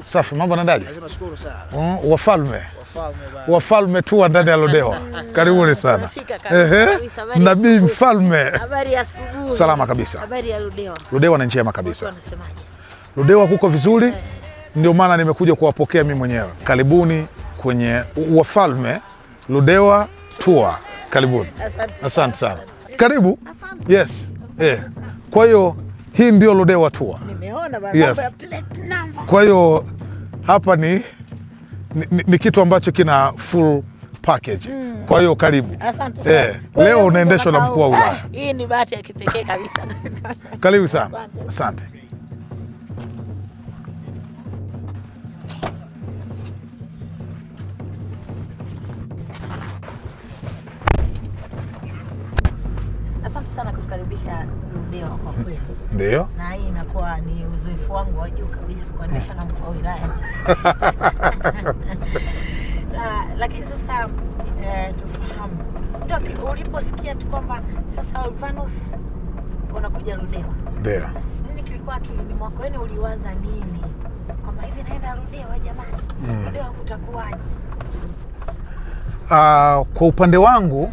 Safi, mambo yanaendaje? Wafalme wafalme tu wa ndani ya Ludewa, karibuni sana. Ehe, nabii mfalme. Habari ya asubuhi. Salama kabisa. Habari ya Ludewa. Ludewa ni njema kabisa. Watu wanasemaje? Ludewa kuko vizuri, ndio maana nimekuja kuwapokea mimi mwenyewe. Karibuni kwenye Wafalme Ludewa Tour. Karibuni. Asante sana. Karibu. Yes. Eh. Kwa hiyo hii ndio Ludewa Tour. Nimeona baba, Yes. mambo ya plate number. Kwa hiyo hapa ni kitu ambacho kina full package. Kwa hiyo karibu. Asante sana. Eh, leo unaendeshwa na mkuu wa wilaya. Ah, hii ni bahati ya kipekee kabisa. Karibu sana. Asante. Asante sana kutukaribisha Ludewa kwa kweli. Ndio. Na hii inakuwa ni uzoefu wangu wa juu kabisa kuendesha na mkuu wa wilaya. Lakini sasa tufahamu ndio uliposikia tu kwamba sasa Alvanus unakuja Ludewa, Ndio. nini kilikuwa akilini mwako? Yaani uliwaza nini kwamba hivi naenda Ludewa jamani, Ludewa kutakuwaje? Kwa upande wangu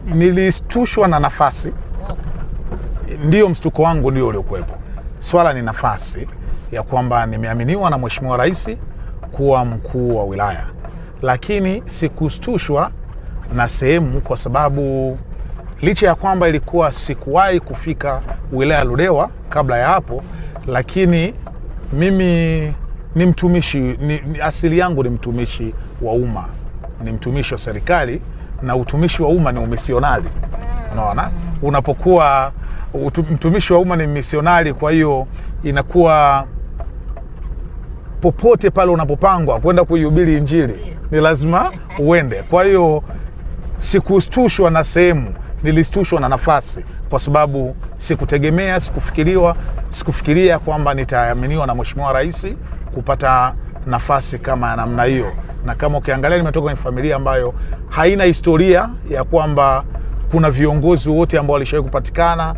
nilishtushwa na nafasi. Ndio mshtuko wangu ndio uliokuwepo. Swala ni nafasi ya kwamba nimeaminiwa na Mheshimiwa Rais kuwa mkuu wa wilaya, lakini sikushtushwa na sehemu, kwa sababu licha ya kwamba ilikuwa sikuwahi kufika wilaya ya Ludewa kabla ya hapo, lakini mimi ni mtumishi asili yangu ni mtumishi wa umma, ni mtumishi wa serikali, na utumishi wa umma ni umisionari. Unaona, unapokuwa mtumishi wa umma ni misionari, kwa hiyo inakuwa popote pale unapopangwa kwenda kuihubiri Injili ni lazima uende. Kwa hiyo sikushtushwa na sehemu, nilishtushwa na nafasi, kwa sababu sikutegemea, sikufikiria kwamba nitaaminiwa na Mheshimiwa Rais kupata nafasi kama ya namna hiyo. Na kama ukiangalia, nimetoka kwenye familia ambayo haina historia ya kwamba kuna viongozi wote ambao walishawahi kupatikana.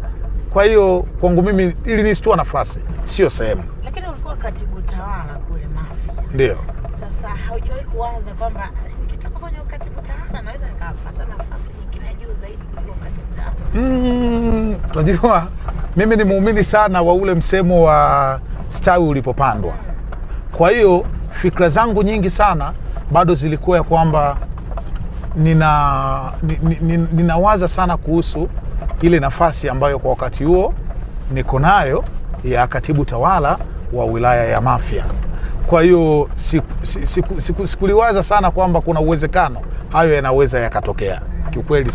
Kwa hiyo kwangu mimi ilinishtua nafasi, sio sehemu. Lakini ulikuwa katibu tawala kule Mafia. Ndio. Sasa haujawahi kuwaza kwamba nikitoka kwenye ukatibu tawala naweza nikapata nafasi nyingine ya juu zaidi kuliko ukatibu tawala? Unajua mimi ni muumini sana wa ule msemo wa stawi ulipopandwa. Kwa hiyo fikra zangu nyingi sana bado zilikuwa ya kwamba ninawaza sana kuhusu ile nafasi ambayo kwa wakati huo niko nayo ya katibu tawala wa wilaya ya Mafia. Kwa hiyo sikuliwaza sana kwamba kuna uwezekano hayo yanaweza yakatokea. Kiukweli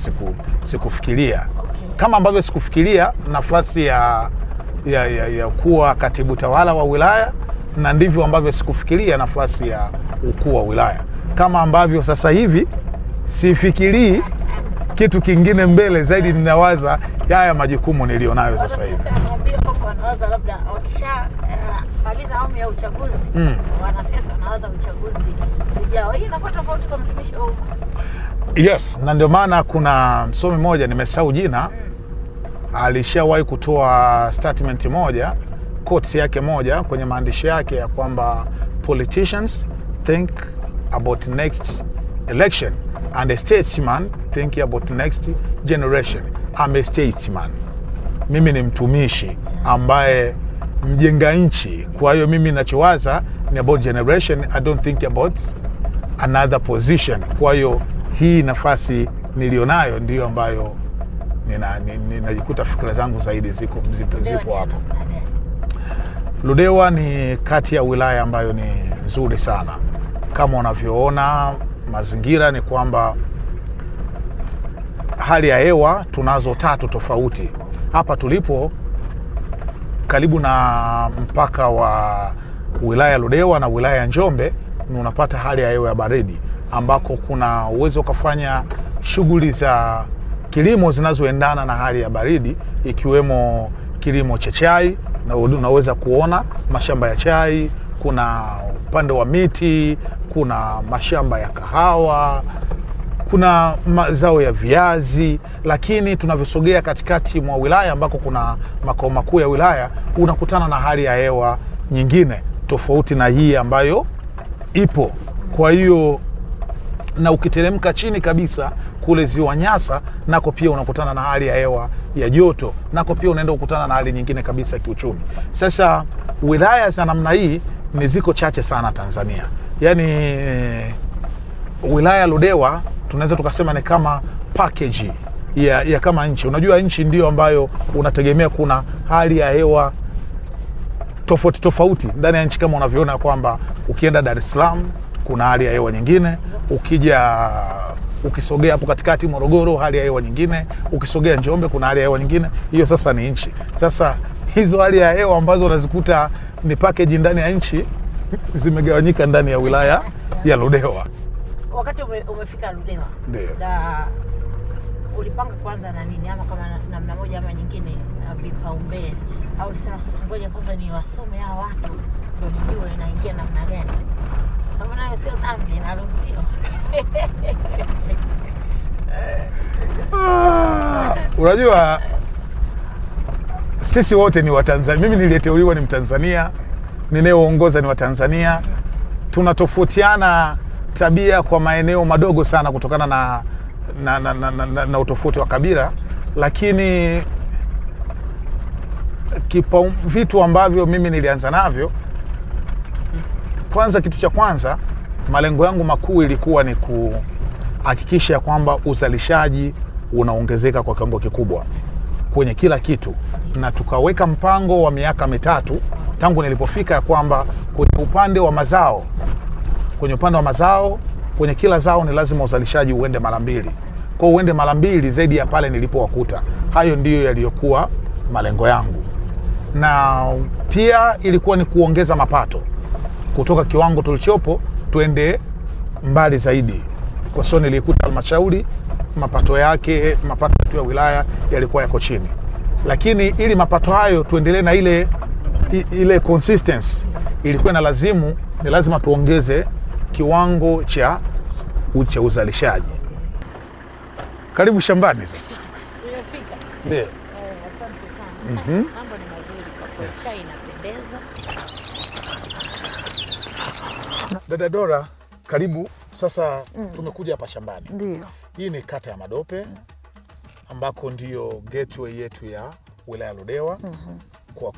sikufikiria. Kama ambavyo sikufikiria nafasi ya kuwa katibu tawala wa wilaya, na ndivyo ambavyo sikufikiria nafasi ya ukuu wa wilaya, kama ambavyo sasa hivi sifikirii kitu kingine mbele zaidi, ninawaza haya majukumu nilionayo sasa hivi. Wanasiasa wanaambia kwamba wanawaza labda wakisha maliza awamu ya uchaguzi, wanasiasa wanawaza uchaguzi ujao. Hii inakuwa tofauti kwa mtumishi wa umma. Yes, na ndio maana kuna msomi mmoja nimesahau jina, alishawahi kutoa statement moja, quotes yake moja kwenye maandishi yake ya kwamba politicians think about next election and a statesman think about next generation. I'm a statesman. Mimi ni mtumishi ambaye mjenga nchi. Kwa hiyo mimi ninachowaza ni about generation, I don't think about another position. Kwa hiyo hii nafasi nilionayo ndiyo ambayo ninajikuta fikra zangu zaidi zipo hapo. Ludewa ni kati ya wilaya ambayo ni nzuri sana. Kama unavyoona mazingira ni kwamba hali ya hewa tunazo tatu tofauti. Hapa tulipo karibu na mpaka wa wilaya ya Ludewa na wilaya ya Njombe, ni unapata hali ya hewa ya baridi ambako kuna uwezo ukafanya shughuli za kilimo zinazoendana na hali ya baridi, ikiwemo kilimo cha chai, na unaweza kuona mashamba ya chai, Kuna upande wa miti, kuna mashamba ya kahawa, kuna mazao ya viazi, lakini tunavyosogea katikati mwa wilaya ambako kuna makao makuu ya wilaya, unakutana na hali ya hewa nyingine tofauti na hii ambayo ipo. Kwa hiyo na ukiteremka chini kabisa kule Ziwa Nyasa, nako pia unakutana na hali ya hewa ya joto, nako pia unaenda kukutana na hali nyingine kabisa ya kiuchumi. Sasa wilaya za namna hii ni ziko chache sana Tanzania. Yaani wilaya Ludewa tunaweza tukasema ni kama package ya kama nchi. Unajua nchi ndio ambayo unategemea kuna hali ya hewa tofauti tofauti ndani ya nchi, kama unavyoona kwamba ukienda Dar es Salaam kuna hali ya hewa nyingine, ukija ukisogea hapo katikati Morogoro hali ya hewa nyingine, ukisogea Njombe kuna hali ya hewa nyingine. Hiyo sasa ni nchi. Sasa hizo hali ya hewa ambazo unazikuta ni package ndani ya nchi zimegawanyika ndani ya wilaya ya Ludewa. Wakati umefika Ludewa, ndio ulipanga kwanza na nini, ama kama namna moja ama nyingine vipaumbele, au ulisema sasa ngoja kwanza niwasome hawa watu ndio nijue naingia namna gani? Sababu nayo sio dhambi, inaruhusiwa. Unajua sisi wote ni Watanzania. Mimi niliyeteuliwa ni Mtanzania, ninayeongoza ni Watanzania. Tunatofautiana tabia kwa maeneo madogo sana kutokana na utofauti wa kabila, lakini vitu ambavyo mimi nilianza navyo, kwanza, kitu cha kwanza, malengo yangu makuu ilikuwa ni kuhakikisha kwamba uzalishaji unaongezeka kwa kiwango kikubwa kwenye kila kitu, na tukaweka mpango wa miaka 3 tangu nilipofika ya kwamba kwenye upande wa mazao, kwenye kila zao ni lazima uzalishaji uende mara 2. Kwa uende mara 2 zaidi ya pale nilipowakuta. Hayo ndiyo yaliyokuwa malengo yangu. Na pia ilikuwa ni kuongeza mapato kutoka kiwango tulichopo tuende mbali zaidi. Kwa sababu nilikuta halmashauri mapato yake, mapato ya wilaya yalikuwa yako chini. Lakini ili mapato hayo tuendelee na ile consistency, ilikuwa na lazimu, ni lazima tuongeze kiwango cha uzalishaji. Karibu shambani sasa. Nimefika. Ndio. Asante sana. Mambo ni mazuri kwa kweli. Chai inapendeza. Dada Dora, karibu. Sasa tumekuja hapa shambani. Ndio. Hii ni kata ya Madope ambako ndiyo gateway yetu ya wilaya Ludewa. Kwa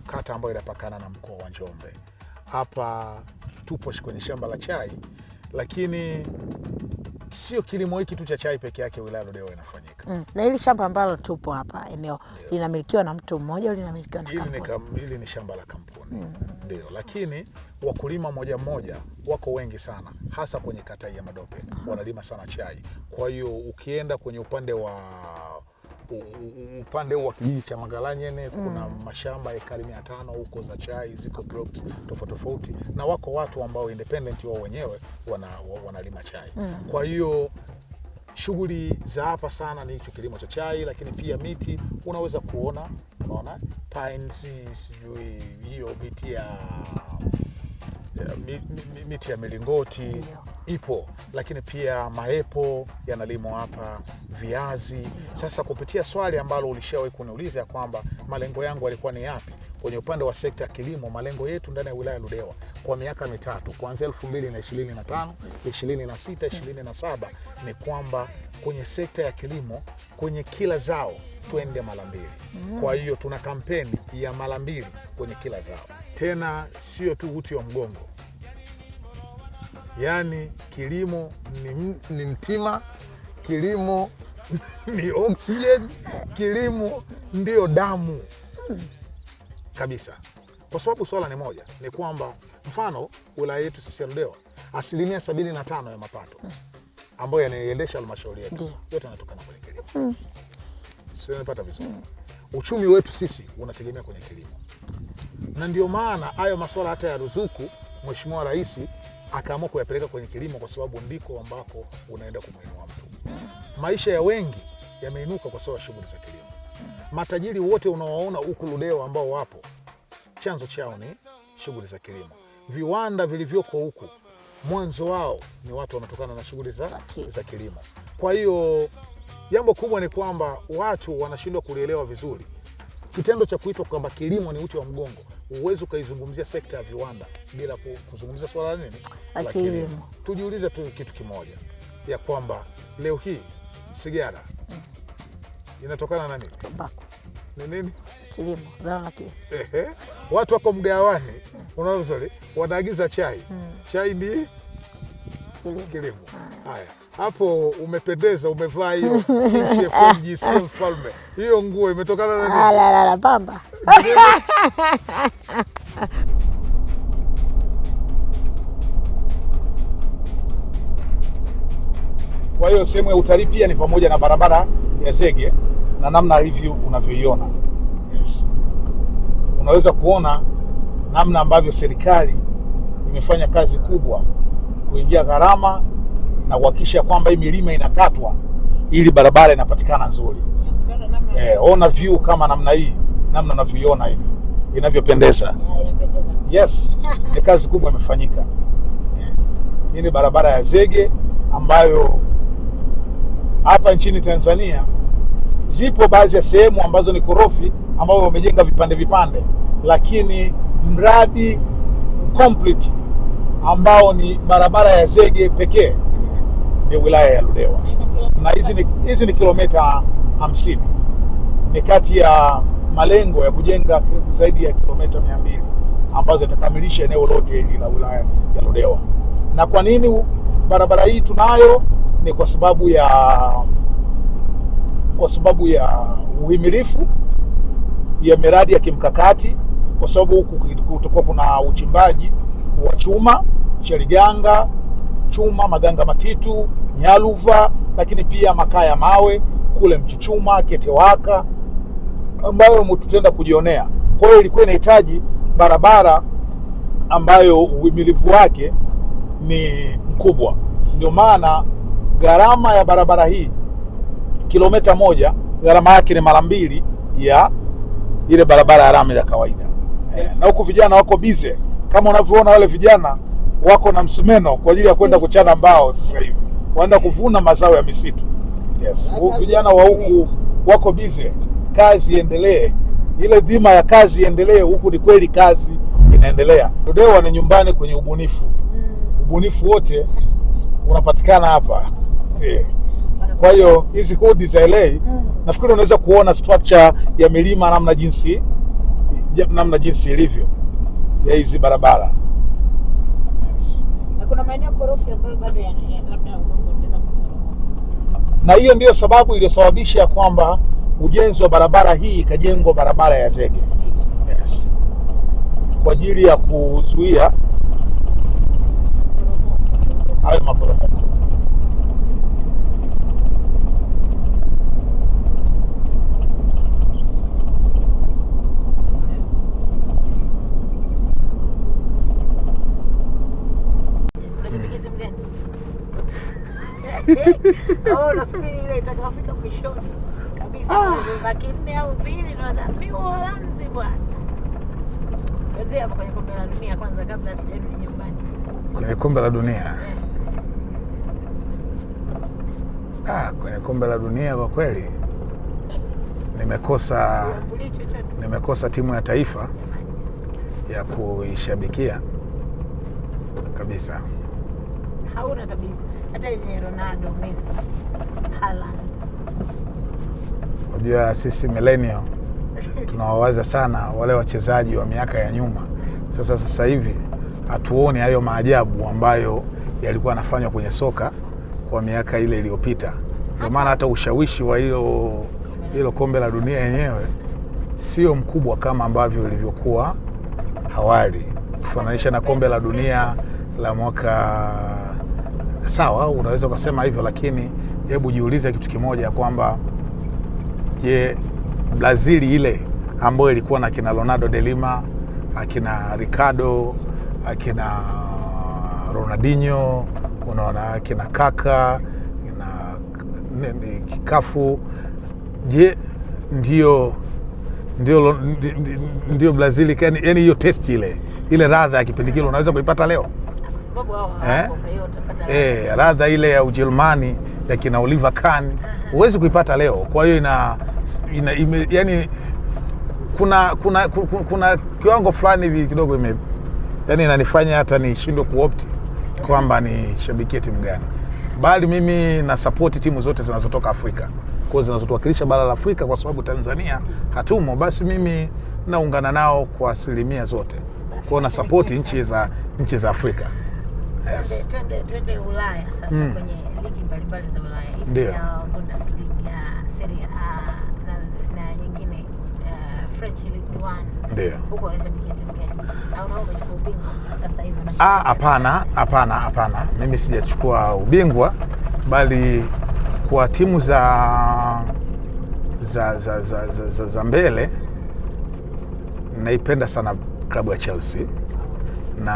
kata ambayo inapakana na mkoa wa Njombe. Hapa tupo kwenye shamba la chai, lakini sio kilimo hiki tu cha chai peke yake wilaya Ludewa inafanyika. Na hili shamba ambalo tupo hapa eneo linamilikiwa na mtu mmoja au linamilikiwa na kampuni? Hili ni shamba la kampuni. Ndio, lakini wakulima moja moja wako wengi sana, hasa kwenye kata ya Madope. Wanalima sana chai. Kwa hiyo ukienda kwenye upande wa upande wa kijiji cha Magalanyene kuna mashamba ekari 500 huko za chai, ziko blocks tofauti tofauti, na wako watu ambao independent wao wenyewe wanalima chai. Kwa hiyo shughuli za hapa sana ni hicho kilimo cha chai, lakini pia miti unaweza kuona, unaona pines, sijui hiyo miti ya miti ya milingoti ipo, lakini pia maepo yanalimwa hapa, viazi. Sasa kupitia swali ambalo ulishawahi kuniuliza kwamba malengo yangu yalikuwa ni yapi kwenye upande wa sekta ya kilimo, malengo yetu ndani ya wilaya Ludewa kwa miaka 3 kuanzia 2025, 26, 27 ni kwamba kwenye sekta ya kilimo kwenye kila zao twende mara 2. Kwa hiyo tuna kampeni ya mara 2 kwenye kila zao. Tena sio tu uti wa mgongo. Yaani kilimo ni mtima, kilimo ni oxygen, kilimo ndio damu kabisa. Kwa sababu swala ni moja, ni kwamba mfano wilaya yetu sisi ya Ludewa 75% ya mapato ambayo yanaiendesha halmashauri yetu yote yanatokana kwenye kilimo. Sio, unapata vizuri. Uchumi wetu sisi unategemea kwenye kilimo. Na ndio maana hayo masuala hata ya ruzuku Mheshimiwa Rais akaamua kuyapeleka kwenye kilimo, kwa sababu ndiko ambako unaenda kumuinua mtu. Maisha ya wengi yameinuka kwa sababu ya shughuli za kilimo. Matajiri wote unaowaona huku Ludewa ambao wapo, chanzo chao ni shughuli za kilimo. Viwanda vilivyoko huku mwanzo wao ni watu wanatokana na shughuli za kilimo. Kwa hiyo jambo kubwa ni kwamba watu wanashindwa kulielewa vizuri kitendo cha kuitwa kwamba kilimo ni uti wa mgongo. Huwezi ukaizungumzia sekta ya viwanda bila kuzungumzia swala la nini? La kilimo. Tujiulize tu kitu kimoja, ya kwamba leo hii sigara inatokana na nini? Tumbaku. Ni nini? Kilimo, zao la kilimo. Ehe. Watu wako mgawani, unaona vizuri, wanaagiza chai. Chai ni kilimo. Haya, hapo umependeza, umevaa hiyo Kings FM, jisikie mfalme. Hiyo nguo imetokana na nini? La la pamba. Kwa hiyo sehemu ya utalii pia ni pamoja na barabara ya zege na namna hivi unavyoiona. Yes. Unaweza kuona namna ambavyo serikali imefanya kazi kubwa kuingia gharama na kuhakikisha kwamba hii milima inakatwa ili barabara inapatikana nzuri. Ona view kama namna hii, namna unavyoiona hivi inavyopendeza. Yes, ni kazi kubwa imefanyika. Hii ni barabara ya zege ambayo hapa nchini Tanzania zipo baadhi ya sehemu ambazo ni korofi ambao wamejenga vipande vipande, lakini mradi complete ambao ni barabara ya zege pekee ni wilaya ya Ludewa, na hizi ni kilomita 50. Ni kati ya malengo ya kujenga zaidi ya kilomita 200 ambazo itakamilisha eneo lote hili la wilaya ya Ludewa. Na kwa nini barabara hii tunayo? Ni kwa sababu ya uhimilifu ya miradi ya kimkakati, kwa sababu huku kutakuwa kuna uchimbaji wa chuma, Sheriganga, chuma, Maganga Matitu, Nyaluva, lakini pia makaa ya mawe kule Mchuchuma, Ketewaka, ambayo tutaenda kujionea. Kwa hiyo ilikuwa inahitaji barabara ambayo uhimilivu wake ni mkubwa. Ndio maana gharama ya barabara hii kilomita 1 gharama yake ni mara 2 ya ile barabara ya rami ya kawaida. Na huku vijana wako bize, kama unavyoona wale vijana wako na msumeno kwa ajili ya kwenda kuchana mbao sasa hivi, waenda kuvuna mazao ya misitu. Yes, vijana wa huku wako bize, kazi iendelee, ile dhima ya kazi iendelee huku. Ni kweli kazi inaendelea. Ludewa ni nyumbani kwenye ubunifu. Ubunifu wote unapatikana hapa. Kwa hiyo hizi hodi za LA nafikiri unaweza kuona structure ya milima namna jinsi ilivyo ya hizi barabara. Yes. Na kuna maeneo korofi ambayo bado labda udongo unaweza kuporomoka. Na hiyo ndiyo sababu iliyosababisha kwamba ujenzi wa barabara hii ikajengwa barabara ya zege. Yes. Kwa ajili ya kuzuia hayo maporomoko. Oh, nasubiri ile itakapofika mwishoni kabisa. Baki 4 au 2 ndio mimi Uholanzi bwana. Tuanzie hapo kwenye kombe la dunia kwanza kabla hatujarudi nyumbani. Kwenye kombe la dunia. Kwenye kombe la dunia kwa kweli nimekosa timu ya taifa ya kuishabikia kabisa. Hauna kabisa. Hata yenye Ronaldo, Messi, Haaland. Unajua sisi millennial tunawawaza sana wale wachezaji wa miaka ya nyuma. Sasa hivi hatuoni hayo maajabu ambayo yalikuwa yanafanywa kwenye soka kwa miaka ile iliyopita. Ndio maana hata ushawishi wa hilo kombe la dunia yenyewe sio mkubwa kama ambavyo ilivyokuwa awali. Kufananisha na kombe la dunia la mwaka, sawa, unaweza kusema hivyo, lakini hebu jiulize kitu kimoja kwamba je, Brazil ile ambayo ilikuwa na kina Ronaldo de Lima, akina Ricardo, akina Ronaldinho, unaona akina Kaka, na Kikafu, je, ndio Brazil yani hiyo test ile Ile radha ya kipindi kile unaweza kuipata leo? Kwa sababu hao Eh? hawapo, kwa hiyo utapata Radha ile ya Ujerumani ya kina Oliver Kahn huwezi kuipata leo. Kwa hiyo yani kuna kiwango fulani hivi kidogo yani inanifanya hata nishindwe kuopt kwamba nishabikie timu gani, bali mimi na support timu zote zinazotoka Afrika, kwa zinazotuwakilisha bara la Afrika, kwa sababu Tanzania hatumo, basi mimi naungana nao kwa asilimia zote, kwa na support nchi za Afrika. Yes. Twende Ulaya sasa, kwenye ligi mbalimbali za Ulaya. Ndio. Ya Bundesliga, Serie A na nyingine, French Ligue 1. Ndio. Huko unashabikia timu gani? Au na umechukua ubingwa sasa hivi unashabikia? Hapana, hapana, hapana. Mimi sijachukua ubingwa, bali kwa timu za mbele naipenda sana klabu ya Chelsea, na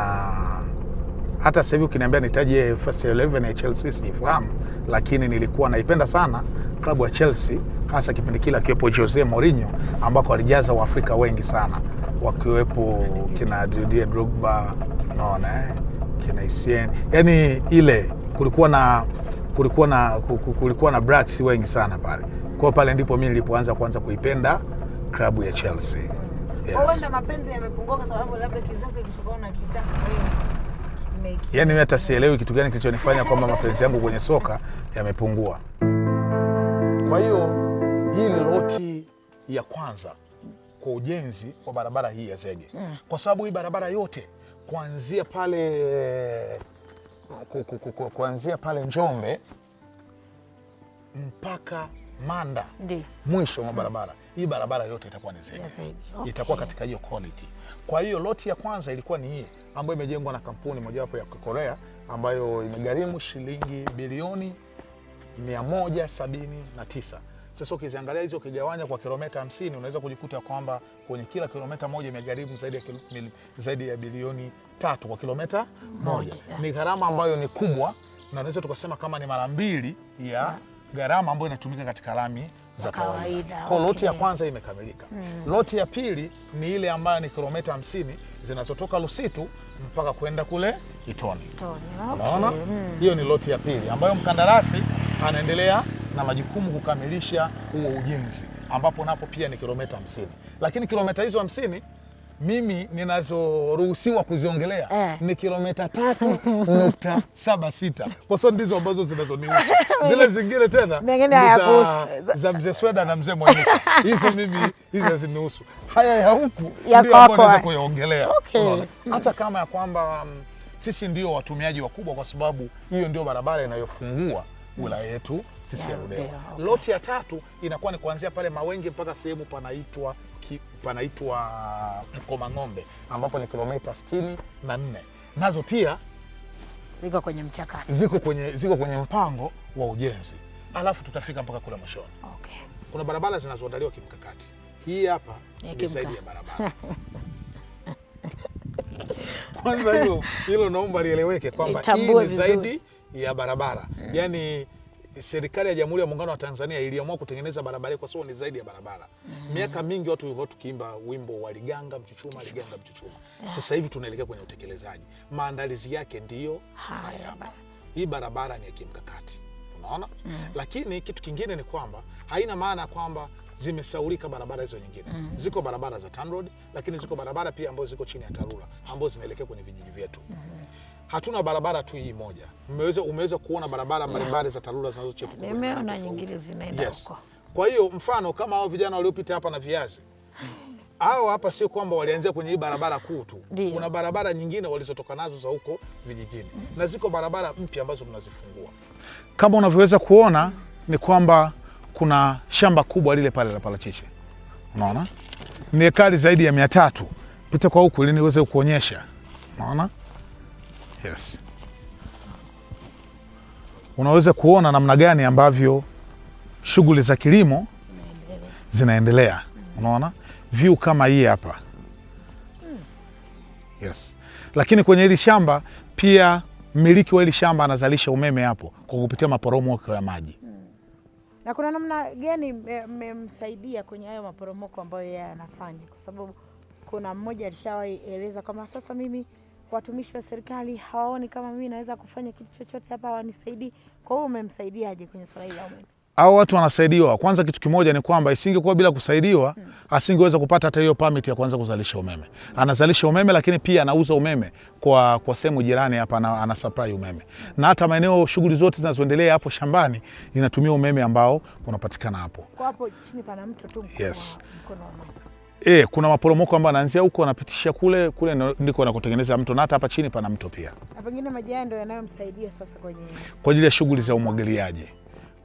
hata sasa hivi ukiniambia nitaje first 11 ya Chelsea sijifahamu, lakini nilikuwa naipenda sana klabu ya Chelsea, hasa kipindi kile akiwepo Jose Mourinho, ambako alijaza Waafrika wengi sana, wakiwepo kina Didier Drogba, unaona kina Essien, yani ile kulikuwa na blacks wengi sana pale. Kwa pale ndipo mimi nilipoanza kuanza kuipenda klabu ya Chelsea. Kwa Yes. huenda mapenzi yamepungua kwa sababu labda kizazi ulichokuwa unakitaka kwa hiyo Yaani mimi hata sielewi kitu gani kilichonifanya kwamba mapenzi yangu kwenye soka yamepungua. Kwa hiyo hii ni loti ya kwanza kwa ujenzi wa barabara hii ya zege, kwa sababu hii barabara yote kuanzia pale Njombe mpaka Manda, Ndio. mwisho wa barabara hii, barabara yote itakuwa ni zege. Ya zege. Okay. Itakuwa katika hiyo quality. Kwa hiyo loti ya kwanza ilikuwa ni hii ambayo imejengwa na kampuni mojawapo ya Korea ambayo imegharimu shilingi bilioni 179. Sasa ukiziangalia hizo ukigawanya kwa kilomita 50 unaweza kujikuta kwamba kwenye kila kilomita moja imegharimu zaidi ya bilioni 3 kwa kilomita moja. Ni gharama ambayo ni kubwa, na unaweza tukasema kama ni mara mbili ya gharama ambayo inatumika katika lami za kawaida. Kawaida, Kwa loti ya okay. kwanza imekamilika. Loti ya pili ni ile ambayo ni kilomita 50 zinazotoka Lusitu mpaka kwenda kule Itoni. Tony, Unaona? okay. Hiyo ni loti ya pili ambayo mkandarasi anaendelea na majukumu kukamilisha huo ujenzi, ambapo napo pia ni kilomita 50, lakini kilomita hizo 50 mimi ninazoruhusiwa kuziongelea ni kilomita 3.76 kwa sababu ndizo ambazo zinazonihusu. Zile zingine tena Mengine ni za, hayakuhusu. za mzee Sweda na mzee Mwanyika, hizo mimi hizo hazinihusu. Haya ya huku Ya ndio ambayo kwako. naweza kuyaongelea. Okay. Unaona? Hata kama ya kwamba sisi ndio watumiaji wakubwa, kwa sababu hiyo ndio barabara inayofungua wilaya yetu sisi ya Ya Ludewa. Ludewa, okay. Loti ya tatu inakuwa ni kuanzia pale Mawengi mpaka sehemu panaitwa Mkomang'ombe ambapo ni kilomita 64, nazo pia Ziko kwenye mchakato. ziko kwenye mpango wa ujenzi, alafu tutafika mpaka kule mwishoni. Kuna barabara zinazoandaliwa kimkakati. Hii hapa Ya ni zaidi kimka- ya barabara. Kwanza hilo naomba lieleweke kwamba hii Litambue ni vizuri. zaidi ya barabara. Yaani serikali ya Jamhuri ya Muungano wa Tanzania iliamua kutengeneza barabara hii kwa sababu ni zaidi ya barabara. Miaka mingi watu walikuwa tukiimba wimbo wa Liganga Mchuchuma, Liganga Mchuchuma. Sasa hivi tunaelekea kwenye utekelezaji. Maandalizi yake ndiyo haya hapa. Hii barabara ni ya kimkakati, unaona? Lakini kitu kingine ni kwamba haina maana kwamba zimesaulika barabara hizo nyingine. Ziko barabara za TANROADS, lakini ziko barabara pia ambazo ziko chini ya TARURA ambazo zinaelekea kwenye vijiji vyetu. Hatuna barabara tu hii moja. Umeweza kuona barabara mbalimbali za TARURA zinazochepuka kwenye Nimeona maeneo tofauti. nyingine zinaenda huko. Kwa hiyo mfano kama hao vijana waliopita hapa na viazi hao hapa, sio kwamba walianzia kwenye hii barabara kuu tu. Ndio. Kuna barabara nyingine walizotoka nazo za huko vijijini na ziko barabara mpya ambazo tunazifungua. Kama unavyoweza kuona ni kwamba kuna shamba kubwa lile pale la parachichi, unaona ni ekari zaidi ya 300. Pita kwa huku ili niweze kuonyesha, unaona? Yes, unaweza kuona namna gani ambavyo shughuli za kilimo zinaendelea. Unaona view kama hii hapa. Yes, lakini kwenye hili shamba pia mmiliki wa hili shamba anazalisha umeme hapo kwa kupitia maporomoko ya maji. Na kuna namna gani mmemsaidia kwenye hayo maporomoko ambayo yeye anafanya? Kwa sababu Kuna mmoja alishawahi eleza kama sasa mimi watumishi wa serikali hawaoni kama mimi naweza kufanya kitu chochote hapa, hawanisaidii. Kwa hiyo umemsaidiaje kwenye swala hili la umeme? Hao watu wanasaidiwa. Kwanza kitu kimoja ni kwamba isingekuwa bila kusaidiwa, asingeweza kupata hata hiyo permit ya kuanza kuzalisha umeme. Anazalisha umeme lakini pia anauza umeme kwa sehemu jirani hapa, ana supply umeme. Na hata maeneo, shughuli zote zinazoendelea hapo shambani inatumia umeme ambao unapatikana hapo. Kwa hapo chini pana mto tu mkubwa, Yes. mkono wa maji. Kuna maporomoko ambayo anaanzia huko anapitishia kule kule, ndiko anakotengeneza mto, na hata hapa chini pana mto pia. Na pengine maji haya ndio yanayomsaidia sasa kwenye kwa ajili ya shughuli za umwagiliaji.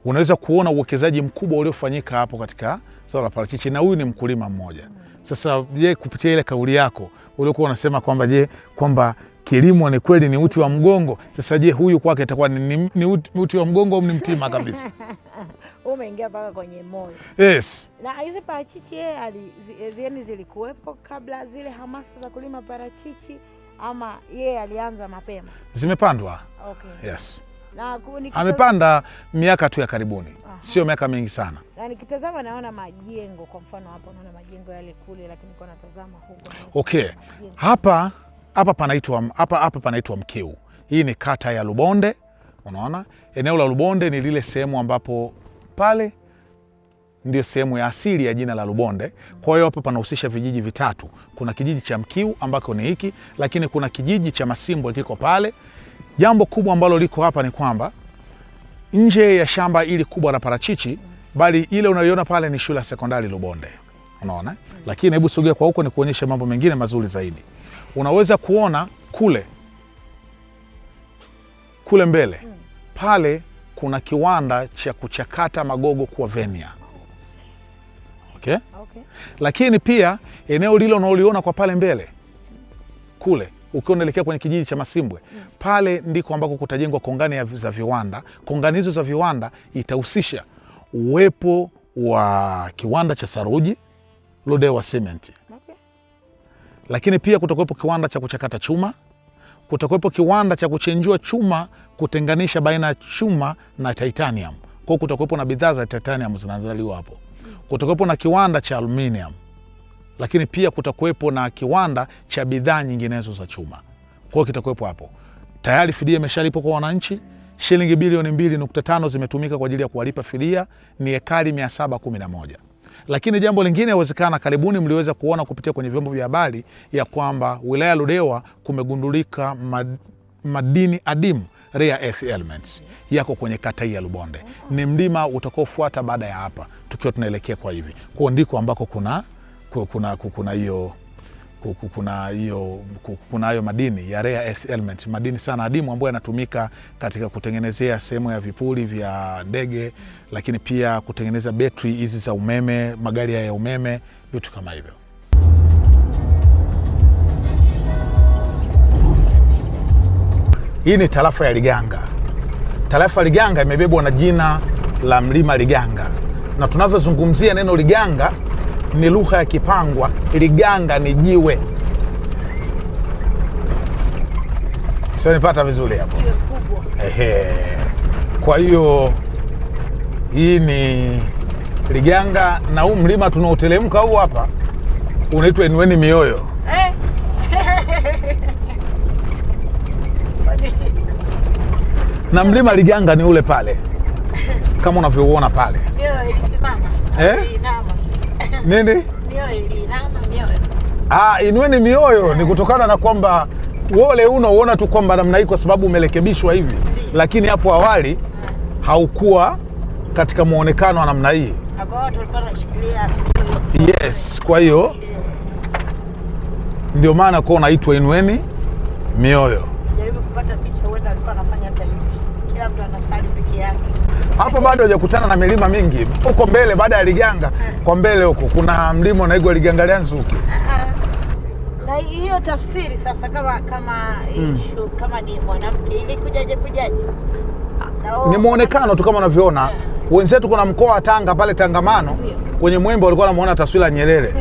Unaweza kuona uwekezaji mkubwa uliofanyika hapo katika zao la parachichi, na huyu ni mkulima mmoja. Sasa je, kupitia ile kauli yako uliokuwa unasema kwamba je, kwamba kilimo ni kweli ni uti wa mgongo. Sasa je, huyu kwake itakuwa ni uti wa mgongo au ni mtima kabisa? Umeingia mpaka kwenye moyo. Yes. Na hizi parachichi yeye yaani zilikuwepo kabla zile hamasa za kulima parachichi ama yeye alianza mapema? Zimepandwa. Okay. Yes. Na Amepanda miaka tu ya karibuni. Sio miaka mingi sana. Na nikitazama naona majengo, kwa mfano hapo naona majengo yale kule, lakini kwa natazama huko naona Okay. majengo. Hapa panaitwa hapa panaitwa Mkiu. Hii ni kata ya Lubonde. Unaona? Eneo la Lubonde ni lile sehemu ambapo pale ndio sehemu ya asili ya jina la Lubonde. Kwa hiyo hapa panahusisha vijiji vitatu. Kuna kijiji cha Mkiu ambako ni hiki, lakini kuna kijiji cha Masimbwe kiko pale. Jambo kubwa ambalo liko hapa ni kwamba nje ya shamba ili kubwa la parachichi, bali ile unayoiona pale ni shule ya sekondari Lubonde. Unaona? Lakini hebu sogea kwa huko ni kuonyesha mambo mengine mazuri zaidi. Unaweza kuona kule mbele pale kuna kiwanda cha kuchakata magogo kuwa venia. Okay? Okay. Lakini pia eneo lile unaoliona kwa pale mbele kule ukiwa unaelekea kwenye kijiji cha Masimbwe, pale ndiko ambako kutajengwa kongani za viwanda. Kongani hizo za viwanda itahusisha uwepo wa kiwanda cha saruji Ludewa Cement. Okay. Lakini pia kutakuwepo kiwanda cha kuchakata chuma, kutakuwepo kiwanda cha kuchenjua chuma, kutenganisha baina ya chuma na titanium. Kwa hiyo kutakuwepo na bidhaa za titanium zinazaliwa hapo. Kutakuwepo na kiwanda cha aluminium, lakini pia kutakuwepo na kiwanda cha bidhaa nyinginezo za chuma. Kwa hiyo kitakuwepo hapo. Tayari fidia imeshalipwa kwa wananchi. Shilingi bilioni 2.5 zimetumika kwa ajili ya kuwalipa fidia, ni ekari 711. Lakini jambo lingine inawezekana karibuni mliweza kuona kupitia kwenye vyombo vya habari ya kwamba wilaya Ludewa kumegundulika madini adimu, rare earth elements, yako kwenye kata hii ya Lubonde. Ni mlima utakaofuata baada ya hapa tukiwa tunaelekea kwa hivi. Kwa ndiko ambako kuna hayo madini ya rare earth elements, madini sana adimu ambayo yanatumika katika kutengenezea sehemu ya vipuri vya ndege, lakini pia kutengeneza betri hizi za umeme, magari ya umeme, vitu kama hivyo. Hii ni tarafa ya Liganga. Tarafa ya Liganga imebebwa na jina la mlima Liganga, na tunavyozungumzia neno Liganga ni lugha ya Kipangwa. Liganga ni jiwe. Sio, nipata vizuri hapo? Jiwe kubwa. Ehe. Kwa hiyo hii ni Liganga, na huu mlima tunaoteremka huu hapa unaitwa Inueni Mioyo. Na mlima Liganga ni ule pale kama unavyouona pale. Mioyo ilisimama. Iliinama. Nini? Mioyo iliinama, mioyo. Inueni mioyo ni kutokana na kwamba wole unaona tu kwamba namna hii kwa sababu umerekebishwa hivi, lakini hapo awali haukuwa katika muonekano wa namna hii. Kwa watu walikuwa wanashikilia mioyo. Yes, kwa hiyo ndio maana kwa unaitwa Inueni Mioyo. Jaribu kupata picha, huenda alikuwa anafanya hata hivi. Kila mtu anasali peke yake. Hapo bado hujakutana na milima mingi. Huko mbele baada ya Liganga, kwa mbele huko kuna mlima unaitwa Liganga lya Nzuki. Na hiyo tafsiri sasa kama issue, kama ni mwanamke ili kujaje? Ni muonekano tu kama unavyoona. Wenzetu kuna mkoa wa Tanga pale Tangamano kwenye mwembe walikuwa wanamuona taswira Nyerere.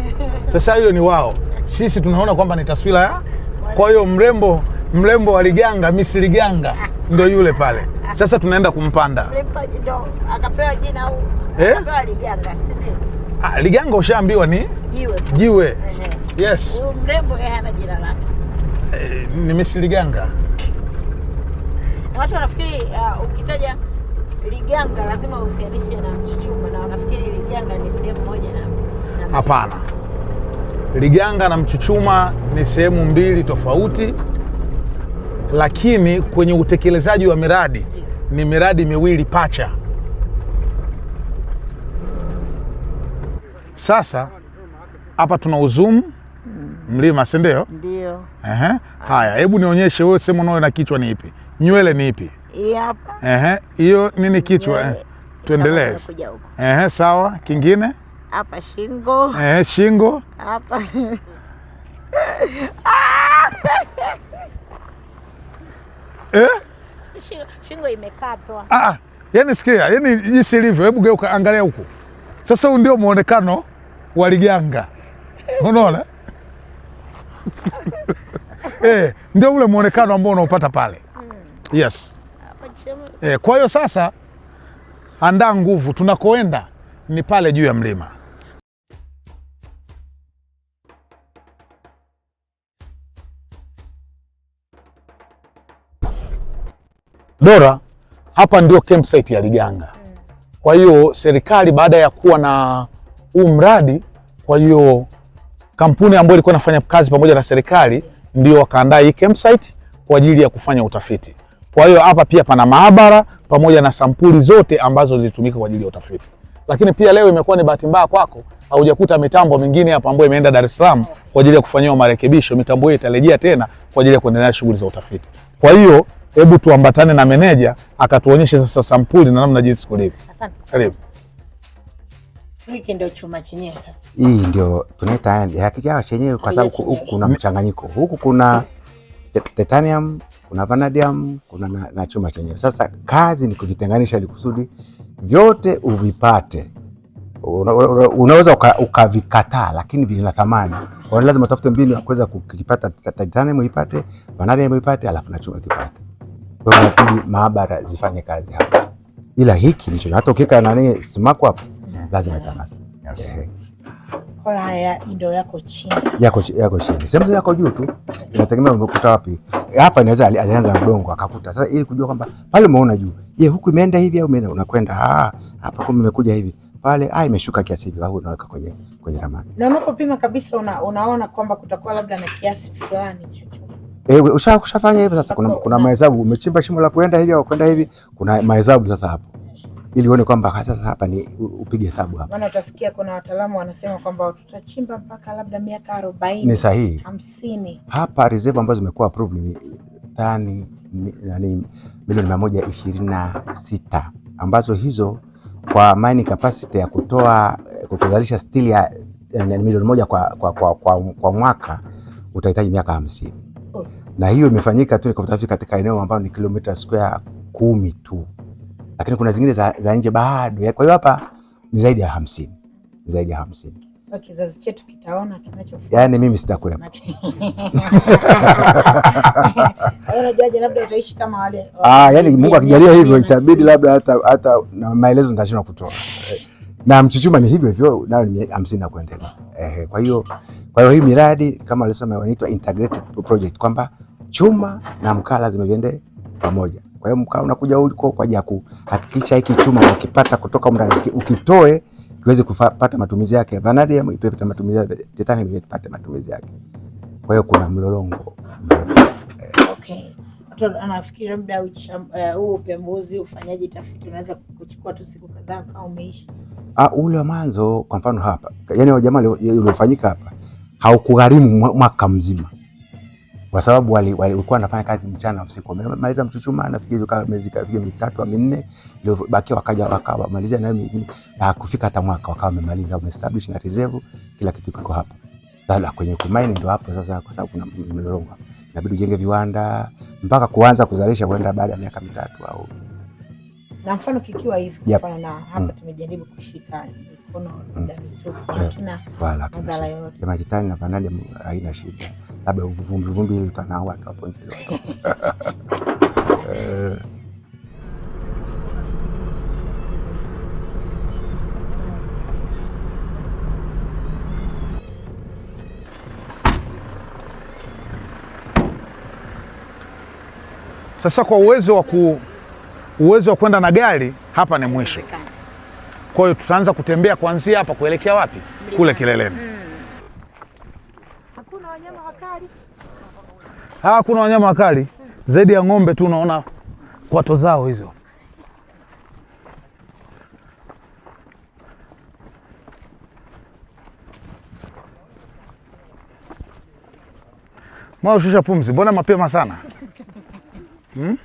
Sasa hiyo ni wao. Sisi tunaona kwamba ni taswira ya. Kwa hiyo mrembo wa Liganga, Miss Liganga ndio yule pale. Sasa tunaenda kumpanda. Ndo akapewa jina au akapewa Liganga, si ndio? Liganga ushaambiwa ni jiwe. Jiwe. Yes. Huyu mrembo yeye hana jina lake. Ni Miss Liganga. Na watu wanafikiri ukitaja Liganga lazima uhusianishe na Mchuchuma, na wanafikiri Liganga ni sehemu moja na Hapana. Liganga na Mchuchuma ni sehemu mbili tofauti, lakini kwenye utekelezaji wa miradi ni miradi miwili pacha. Sasa hapa tuna uzumu mlima, si ndio? Ndio. Ehe. Haya, hebu nionyeshe wewe sehemu unayo na kichwa ni ipi? Nywele ni ipi? Hii hapa. Ehe, hiyo nini kichwa? Nywele Tuendelee. kama imekuja huko. Ehe, sawa. Kingine? Hapa shingo. Ehe, shingo. Hapa. Eh? Shingo imekatwa. Ah, yani sikia, yani jinsi ilivyo, hebu geuka angalia huku. Sasa huu ndio muonekano wa Liganga. Unaona? Ndio ule muonekano ambao unaupata pale. Yes. Kwa hiyo sasa andaa nguvu, tunakoenda ni pale juu ya mlima. Dora, hapa ndio campsite ya Liganga. Kwa hiyo serikali baada ya kuwa na huu mradi, kwa hiyo kampuni ambayo ilikuwa inafanya kazi pamoja na serikali ndio wakaandaa hii campsite kwa ajili ya kufanya utafiti. Kwa hiyo hapa pia pana maabara pamoja na sampuli zote ambazo zilitumika kwa ajili ya utafiti. Lakini pia leo imekuwa ni bahati mbaya kwako, haujakuta mitambo mingine hapa ambayo imeenda Dar es Salaam kwa ajili ya kufanyiwa marekebisho. Mitambo hiyo itarejea tena kwa ajili ya kuendelea shughuli za utafiti. Kwa hiyo hebu tuambatane na meneja akatuonyeshe sasa sampuli na namna jinsi kulivyo. Asante sana. Karibu. Hiki ndio chuma chenyewe sasa. Hii ndio tunaita hakijawa chenyewe kwa sababu huku kuna mchanganyiko. Huku kuna titanium, kuna vanadium, kuna na chuma chenyewe. Sasa kazi ni kuvitenganisha ili kusudi vyote uvipate. Unaweza ukavikataa lakini vina thamani. Kwa hiyo lazima utafute mbinu ya kuweza kukipata titanium ipate, vanadium ipate, alafu na chuma kipate. Kwa hiyo inabidi maabara zifanye kazi hapa. Ila hiki ndicho hata ukiweka nani sumaku hapo lazima itanasa. Yes. Kwa hiyo haya ndio yako chini sasa. Yako chini. Sehemu yako juu tu. Inategemea umekuta wapi. Hapa inaweza alianza na udongo akakuta. Sasa ili kujua kwamba pale umeona juu. Je, huku imeenda hivi au imeenda unakwenda hapa kumbe imekuja hivi. Pale imeshuka kiasi hivi au unaweka kwenye ramani. Na unapopima kabisa unaona kwamba kutakuwa labda na kiasi fulani cha chuma. Ushafanya hivyo sasa kuna mahesabu, umechimba shimo la kwenda hivi au kwenda hivi, kuna mahesabu sasa hapo. Ili uone kwamba sasa hapa ni upige hesabu hapa. Maana utasikia kuna wataalamu wanasema kwamba tutachimba mpaka labda miaka 40. Ni sahihi. 50. Hapa reserve ambazo zimekuwa approved ni tani milioni 126 ambazo hizo kwa mining capacity ya kutoa kuzalisha stili ya milioni 1 kwa mwaka utahitaji miaka 50. Na hiyo imefanyika tu kwa utafiti katika eneo ambalo ni kilomita square 10 tu. Lakini kuna zingine za nje bado. Kwa hiyo hapa ni zaidi ya 50. Zaidi ya 50. Kwa kizazi chetu kitaona kinachofuata. Yaani mimi sitakuwepo. Unajuaje labda utaishi kama wale. Yaani Mungu akijalia hivyo itabidi labda hata na maelezo nitashindwa kutoa. Na Mchuchuma ni hivyo hivyo nayo ni 50 na kuendelea. Kwa hiyo hii miradi kama walisema inaitwa integrated project kwamba chuma na mkaa lazima viende pamoja. Kwa hiyo mkaa unakuja huko kwa ajili ya kuhakikisha hiki chuma ukipata kutoka ndani ukitoe kiweze kupata matumizi yake, vanadium ipate matumizi yake, titanium ipate matumizi yake. Kwa hiyo kuna mlolongo. Okay. Mtu anafikiri labda huu upembuzi ufanyaji tafiti unaweza kuchukua tu siku kadhaa kama umeisha. Ule wa mwanzo kwa mfano hapa, yaani jamaa uliofanyika hapa haukugharimu mwaka mzima. Kwa sababu walikuwa wanafanya kazi mchana usiku. Wamemaliza Mchuchuma nafikiri kama miezi kafika 3 au 4 iliyobakia wakaja wakamaliza nayo mingine na kufika hata mwaka wakawa wamemaliza, wameestablish na reserve, kila kitu kiko hapa. Sasa kwenye kumaini ndio hapo sasa, kwa sababu kuna mlolongo hapa. Inabidi ujenge viwanda mpaka kuanza kuzalisha kwenda baada ya miaka 3 au. Na mfano kikiwa hivi, kwa mfano na hapa tumejaribu kushika mikono labda mitupu, hakina madhara yoyote. Jamaa titani na vanadium haina shida. Labda vumbi ile utanaua tu hapo nje. Sasa kwa uwezo wa kwenda na gari hapa ni mwisho. Kwa hiyo tutaanza kutembea kuanzia hapa kuelekea wapi? Kule kileleni. Hakuna wanyama wakali. Hakuna wanyama wakali zaidi ya ng'ombe tu, unaona kwato zao hizo. Mwa shusha pumzi, mbona mapema sana?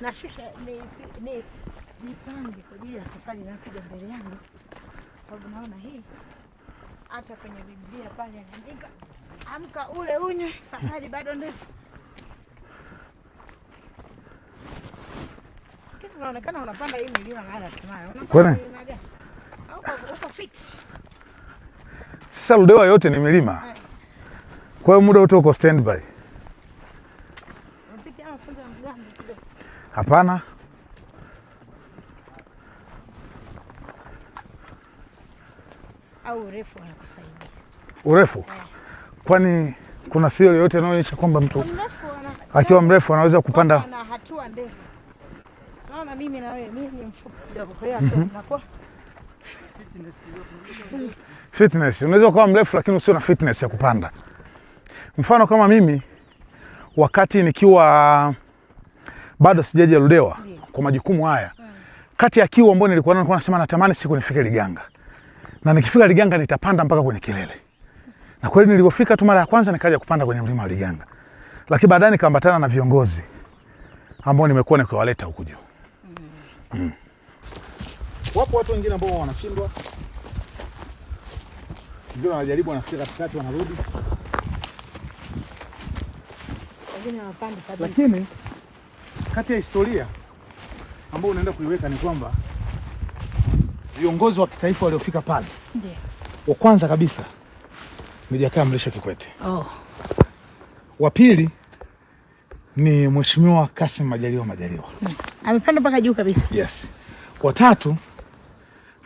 Nashusha ni nipange kwa ajili ya safari inayokuja mbele yangu, sababu naona hii hata kwenye Biblia pale anaandika amka ule unywe, safari bado ndefu. Lakini unaonekana unapanda hii milima mara kwa mara. Kweli? Unapanda milima gani? Au uko fit? Sasa Ludewa yote ni milima, kwa hiyo muda wote uko standby. Unapitia mafunzo ya mgambo kidogo. Hapana, Au urefu unakusaidia. Urefu? Kwani kuna theory yoyote inayoonyesha kwamba mtu Mrefu ana akiwa mrefu anaweza kupanda? Ana hatua ndefu. Naona mimi na wewe, mimi ni mfupi kidogo, kwa hiyo hatua zinakuwa Fitness. Unaweza kuwa mrefu lakini usio na fitness ya kupanda. Mfano kama mimi wakati nikiwa bado sijaja Ludewa kwa majukumu haya, kati ya kiu ambayo nilikuwa nayo, nilikuwa nasema natamani siku nifike Liganga, na nikifika Liganga nitapanda mpaka kwenye kilele. Na kweli nilipofika tu mara ya kwanza nikaja kupanda kwenye mlima wa Liganga, lakini baadaye nikaambatana na viongozi ambao nimekuwa nikiwaleta huku juu. Wapo watu wengine ambao wanashindwa, wengine wanajaribu, wanafika katikati, wanarudi, wengine hawapandi kabisa. Lakini kati ya historia ambayo unaenda kuiweka ni kwamba viongozi wa kitaifa waliofika pale, Ndiyo. wa kwanza kabisa ni Jakaya Mrisho Kikwete, Oh. wa pili ni Mheshimiwa Kassim Majaliwa Majaliwa. Amepanda mpaka juu kabisa. Yes. Wa tatu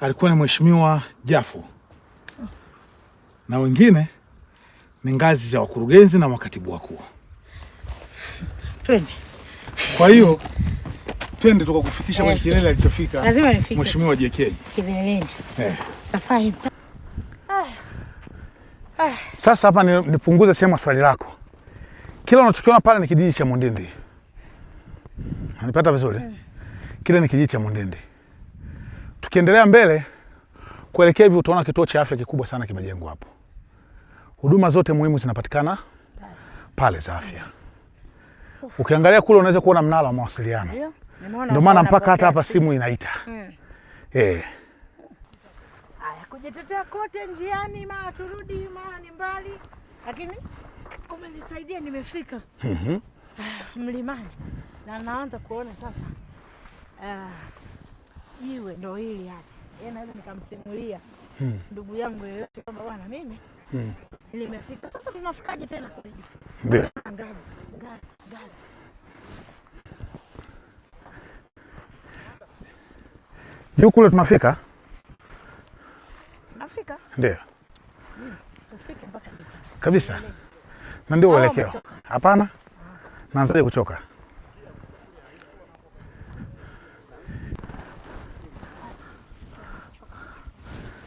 alikuwa ni Mheshimiwa Jafo, na wengine ni ngazi za wakurugenzi na makatibu wakuu. Twende. Kwa hiyo twende tukakufikisha kwenye kilele alichofika Lazima nifike. Mheshimiwa JK. Kileleni. Eh. Safari. Sasa hapa nipunguze sehemu ya swali lako. Kile unachokiona pale ni kijiji cha Mundindi. Unanipata vizuri? Kile ni kijiji cha Mundindi. Tukiendelea mbele kuelekea hivi utaona kituo cha afya kikubwa sana kimejengwa hapo. Huduma zote muhimu zinapatikana pale za afya. Ukiangalia kule unaweza kuona mnara wa mawasiliano. Ndio. Nimeona Ndio maana watu mpaka hata hapa wanapokea simu inaita. Eh. Haya, kujitetea kote njiani, mara turudi, mara ni mbali, lakini umenisaidia, nimefika mlimani na naanza kuona sasa jiwe ndo hili hapa. Yeye naweza nikamsimulia ndugu yangu yeyote kwamba bwana, mimi nimefika. Sasa tunafikaje tena kule juu? Ndio. Ngazi, ngazi, ngazi. Juu kule tunafika? Nafika, Ndio. tufike mpaka juu. Kabisa. Na ndio Au uelekeo. umechoka? Hapana. Naanzaje kuchoka?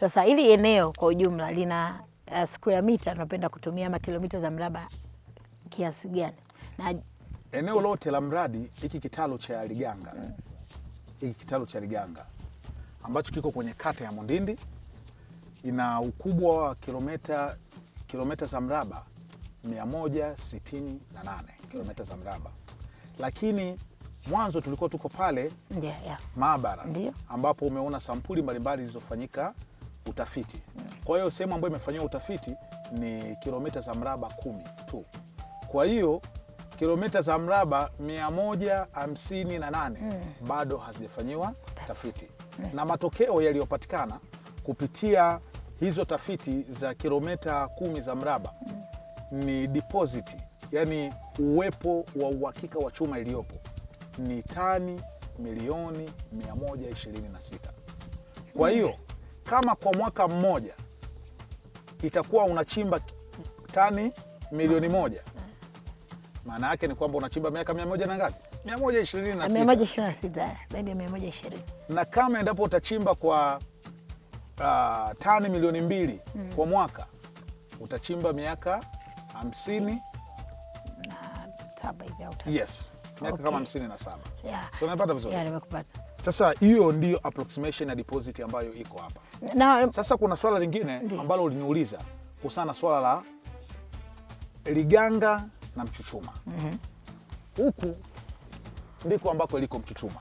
Sasa hili eneo kwa ujumla lina square mita tunapenda kutumia ama kilomita za mraba kiasi gani? Na Eneo lote la mradi hiki kitalu cha Liganga, hiki kitalu cha Liganga ambacho kiko kwenye kata ya Mundindi ina ukubwa wa kilomita za mraba 168 kilomita za mraba, lakini mwanzo tulikuwa tuko pale ndio, yeah. maabara Ndio. ambapo umeona sampuli mbalimbali zilizofanyika utafiti. Kwa hiyo sehemu ambayo imefanyiwa utafiti ni kilomita za mraba 10 tu. Kwa hiyo kilomita za mraba 158 bado hazijafanyiwa tafiti, na matokeo yaliyopatikana kupitia hizo tafiti za kilomita 10 za mraba ni deposit, yani uwepo wa uhakika wa chuma iliyopo ni tani milioni 126. Kwa hiyo kama kwa mwaka mmoja itakuwa unachimba tani milioni 1, maana yake ni kwamba unachimba miaka 100 na ngapi? 126. 126, zaidi ya 120. Na kama endapo utachimba kwa tani milioni 2 kwa mwaka, utachimba miaka 57 hivi au tatu. Yes, miaka kama 57. So unapata vizuri? Yeah, nimekupata. Sasa hiyo ndiyo approximation ya deposit ambayo iko hapa. Na sasa kuna swala lingine ambalo uliniuliza kuhusiana na swala la Liganga na Mchuchuma. Huku ndiko ambako liko Mchuchuma.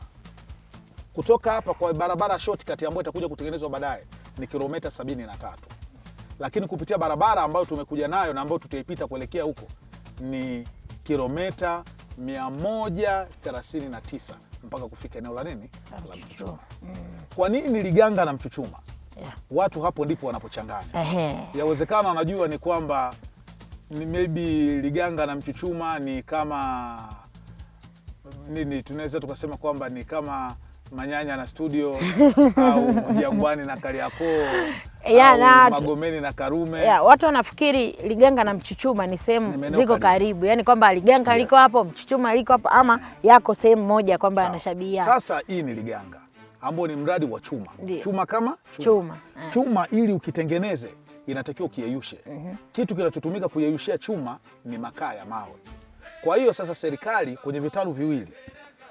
Kutoka hapa kwa barabara shortcut ambayo itakuja kutengenezwa baadaye ni kilomita 73. Lakini kupitia barabara ambayo tumekuja nayo na ambayo tutaipita kuelekea huko ni kilomita 139 mpaka kufika eneo la nini? La Mchuchuma. Kwa nini Liganga na Mchuchuma? Watu hapo ndipo wanapochanganya. Yawezekana wanajua ni kwamba ni maybe Liganga na Mchuchuma ni kama nini, tunaweza tukasema kwamba ni kama Manyanya na studio au Jangwani na Kariakoo au Magomeni na Karume. Watu wanafikiri Liganga na Mchuchuma ni sehemu ziko karibu, yani kwamba Liganga liko hapo, Mchuchuma liko hapo, ama yako sehemu moja kwamba yanashabihiana. Sasa hii ni Liganga ambao ni mradi wa chuma. Ndiyo. Chuma kama chuma. Chuma. Chuma ili ukitengeneze inatakiwa ukiyeyushe. Kitu kinachotumika kuyeyushia chuma ni makaa ya mawe. Kwa hiyo sasa serikali kwenye vitalu viwili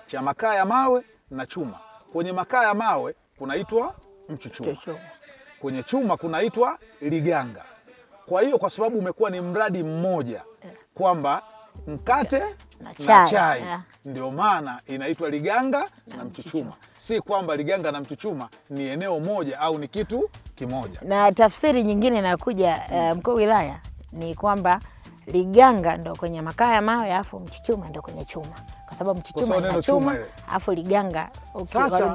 cha makaa ya mawe na chuma. Kwenye makaa ya mawe kunaitwa Mchuchuma. Mchuchuma. Kwenye chuma kunaitwa Liganga. Kwa hiyo kwa sababu umekuwa ni mradi mmoja kwamba mkate na na chai, chai, ndio maana inaitwa Liganga na Mchuchuma. Si kwamba Liganga na Mchuchuma ni eneo moja au ni kitu kimoja. Na tafsiri nyingine inakuja mkuu wa wilaya ni kwamba Liganga ndo kwenye makaa ya mawe alafu Mchuchuma ndo kwenye chuma, kwa sababu Mchuchuma Kwa sababu ina neno chuma chuma ile. alafu Liganga Sasa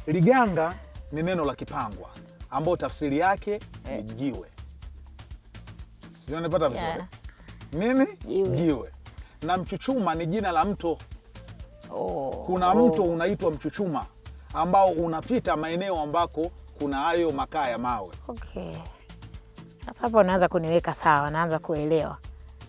Liganga ni neno la Kipangwa ambao tafsiri yake ni jiwe. Sio, unapata vizuri? Nini? Jiwe. Jiwe. Na Mchuchuma ni jina la mto. Kuna mto unaitwa Mchuchuma ambao unapita maeneo ambako kuna hayo makaa ya mawe. Okay. Sasa hapo unaanza kuniweka sawa, naanza kuelewa.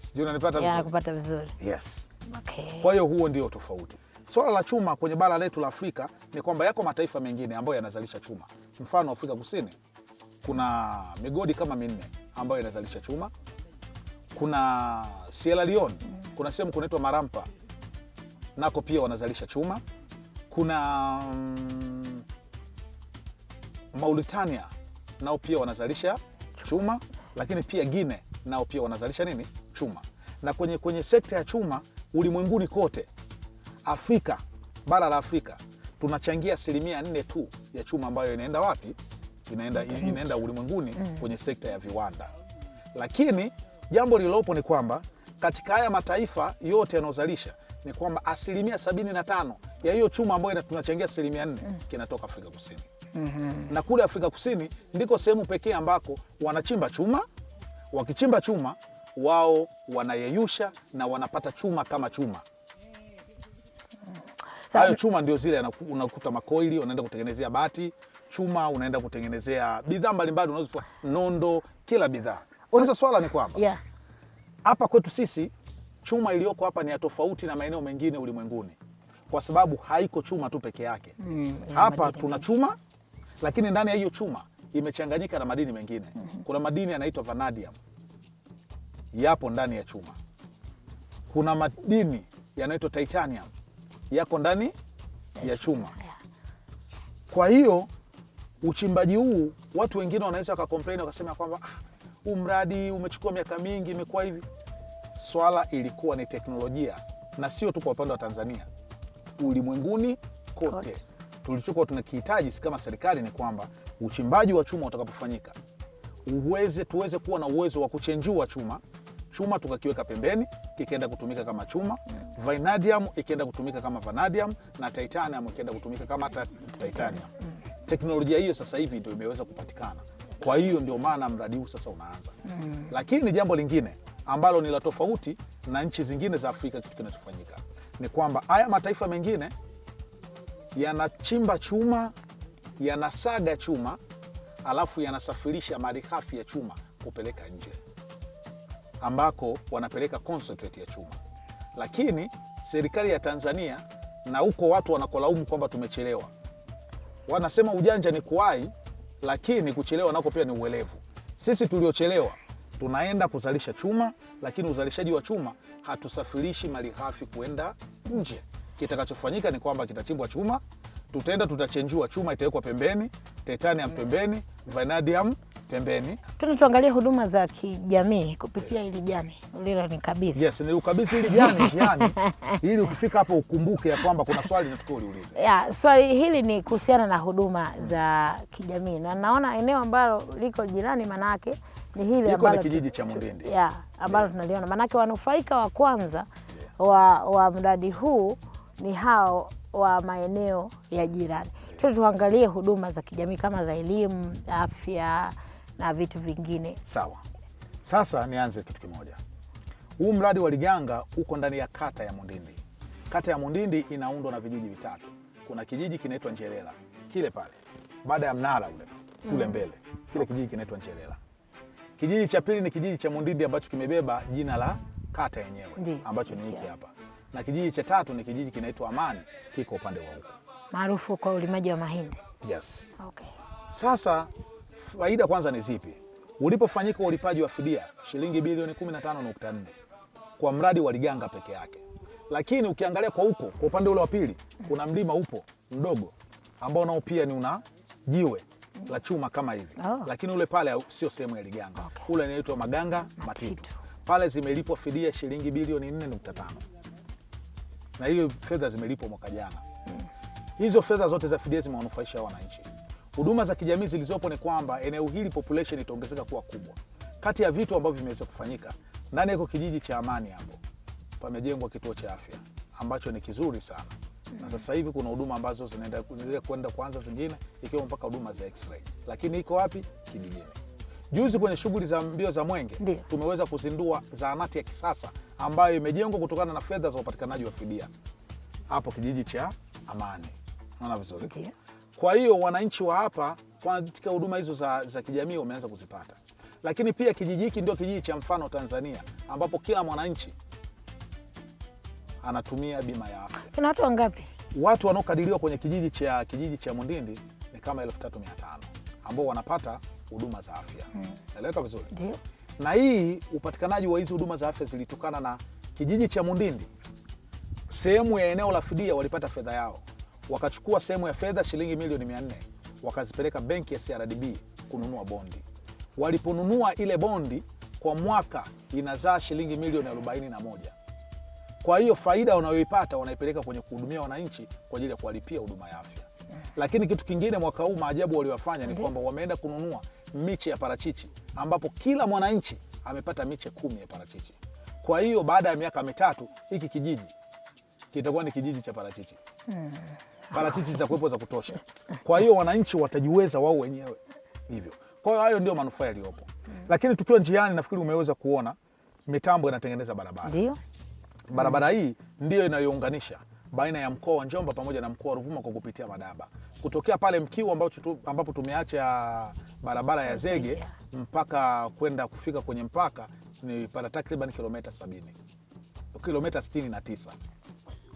Sijui unanipata vizuri? Nakupata vizuri. Yes. Okay. Kwa hiyo huo ndio tofauti. Swala la chuma kwenye bara letu la Afrika ni kwamba yako mataifa mengine ambayo yanazalisha chuma. Mfano Afrika Kusini kuna migodi kama 4 ambayo inazalisha chuma. Kuna Sierra Leone, kuna sehemu kunaitwa Marampa, nako pia wanazalisha chuma. Kuna Mauritania nao pia wanazalisha chuma, lakini pia Guinea nao pia wanazalisha nini? Chuma. Na kwenye sekta ya chuma ulimwenguni kote, Afrika, bara la Afrika tunachangia 4% tu ya chuma ambayo inaenda wapi? Inaenda ulimwenguni kwenye sekta ya viwanda. Lakini jambo lililopo ni kwamba katika haya mataifa yote yanayozalisha ni kwamba 75% ya hiyo chuma ambayo tunachangia 4% kinatoka Afrika Kusini. Na kule Afrika Kusini ndiko sehemu pekee ambako wanachimba chuma. Wakichimba chuma wao wanayeyusha na wanapata chuma kama chuma. Hayo chuma ndio zile unakuta makoili unaenda kutengenezea bati, chuma unaenda kutengenezea bidhaa mbalimbali, unaweza nondo, kila bidhaa. Sasa swala ni kwamba hapa kwetu sisi chuma iliyoko hapa ni ya tofauti na maeneo mengine ulimwenguni, kwa sababu haiko chuma tu peke yake. Hapa tuna chuma, lakini ndani ya hiyo chuma imechanganyika na madini mengine. Kuna madini yanaitwa vanadium, yapo ndani ya chuma. Kuna madini yanaitwa titanium, yako ndani ya chuma. Kwa hiyo uchimbaji huu watu wengine wanaweza wakacomplain wakasema kwamba huu mradi umechukua miaka mingi, imekuwa hivi. Swala ilikuwa ni teknolojia, na sio tu kwa upande wa Tanzania, ulimwenguni kote. Tulichokuwa tunakihitaji kama serikali ni kwamba uchimbaji wa chuma utakapofanyika tuweze kuwa na uwezo wa kuchenjua chuma. Chuma tukakiweka pembeni kikaenda kutumika kama chuma, vanadium ikienda kutumika kama vanadium, na titanium ikienda kutumika kama titanium. Teknolojia hiyo sasa hivi ndio imeweza kupatikana. Kwa hiyo ndio maana mradi huu sasa unaanza. Lakini jambo lingine ambalo ni la tofauti na nchi zingine za Afrika, kitu kinachofanyika ni kwamba haya mataifa mengine yanachimba chuma, yanasaga chuma, alafu yanasafirisha malighafi ya chuma kupeleka nje ambako wanapeleka concentrate ya chuma. Lakini serikali ya Tanzania Na huko watu wanakolaumu kwamba tumechelewa, wanasema ujanja ni kuwahi, lakini kuchelewa nako pia ni uelevu. Sisi tuliochelewa tunaenda kuzalisha chuma, lakini uzalishaji wa chuma hatusafirishi malighafi kuenda nje. Kitakachofanyika ni kwamba kitachimbwa chuma, tutaenda tutachenjua chuma, itawekwa pembeni, titanium pembeni, vanadium pembeni. Tuna tuangalie huduma za kijamii kupitia hili jani ulilonikabidhi. Yes, nilikabidhi hili jani njiani ili ukifika hapo ukumbuke ya kwamba kuna swali natakiwa uliulize. Ya, swali hili ni kuhusiana na huduma za kijamii na naona eneo ambalo liko jirani manake ni hili ambalo ni kijiji cha Mundindi. Ya, ambalo tunaliona manake wanufaika wa kwanza wa mradi huu ni hao wa maeneo ya jirani. Tuangalie huduma za kijamii kama za elimu, afya na vitu vingine. Sawa. Sasa nianze kitu kimoja. Huu mradi wa Liganga uko ndani ya kata ya Mundindi. Kata ya Mundindi inaundwa na vijiji vitatu. Kuna kijiji kinaitwa Njelela, kile pale baada ya mnara ule kule mbele, kile kijiji kinaitwa Njelela. Kijiji cha pili ni kijiji cha Mundindi ambacho kimebeba jina la kata yenyewe ambacho ni hiki hapa, na kijiji cha tatu ni kijiji kinaitwa Amani, kiko upande wa huko, maarufu kwa ulimaji wa mahindi. Yes. Okay. Sasa faida kwanza ni zipi? Ulipofanyika ulipaji wa fidia shilingi bilioni 15.4 kwa mradi wa Liganga peke yake, lakini ukiangalia kwa huko kwa upande ule wa pili kuna mlima upo mdogo ambao nao pia ni una jiwe la chuma kama hivi. Lakini ule pale sio sehemu ya Liganga. Okay. Ule inaitwa Maganga Matitu. Pale zimelipwa fidia shilingi bilioni 4.5. Na hiyo fedha zimelipwa mwaka jana. Hizo fedha zote za fidia zimewanufaisha wananchi. Huduma za kijamii zilizopo ni kwamba eneo hili population itaongezeka kuwa kubwa. Kati ya vitu ambavyo vimeweza kufanyika ndani ya kijiji cha Amani hapo pamejengwa kituo cha afya ambacho ni kizuri sana. Na sasa hivi kuna huduma ambazo zinaenda kwenda kuanza zingine ikiwemo mpaka huduma za x-ray. Lakini iko wapi? Kijijini. Juzi kwenye shughuli za mbio za Mwenge tumeweza kuzindua zahanati ya kisasa ambayo imejengwa kutokana na fedha za upatikanaji wa fidia hapo kijiji cha Amani. Unaona vizuri? Okay. Kwa hiyo wananchi wa hapa katika huduma hizo za kijamii wameanza kuzipata. Lakini pia kijiji hiki ndio kijiji cha mfano Tanzania ambapo kila mwananchi anatumia bima ya afya. Kuna watu wangapi? Watu wanaokadiriwa kwenye kijiji cha Mundindi ni kama 3500 ambao wanapata huduma za afya. Naeleweka vizuri? Ndio. Na hii upatikanaji wa hizi huduma za afya zilitokana na kijiji cha Mundindi. Sehemu ya eneo la fidia walipata fedha yao. Wakachukua sehemu ya fedha shilingi milioni 400 wakazipeleka benki ya CRDB kununua bondi. Waliponunua ile bondi kwa mwaka inazaa shilingi milioni 41. Kwa hiyo faida wanayoipata wanaipeleka kwenye kuhudumia wananchi kwa ajili ya kuwalipia huduma ya afya. Lakini kitu kingine mwaka huu maajabu waliyofanya ni kwamba wameenda kununua miche ya parachichi ambapo kila mwananchi amepata miche 10 ya parachichi. Kwa hiyo baada ya miaka 3 hiki kijiji kitakuwa ni kijiji cha parachichi. Parachichi zitakuwepo za kutosha. Kwa hiyo wananchi watajiweza wao wenyewe hivyo. Kwa hiyo hayo ndio manufaa yaliyopo. Lakini tukiwa njiani nafikiri umeweza kuona mitambo inatengeneza barabara. Ndio. Barabara hii ndio inayounganisha baina ya mkoa wa Njombe pamoja na mkoa wa Ruvuma kwa kupitia Madaba. Kutokea pale Mkiu ambapo tumeacha barabara ya zege mpaka kwenda kufika kwenye mpaka ni pana takriban kilomita 70. Kilomita 69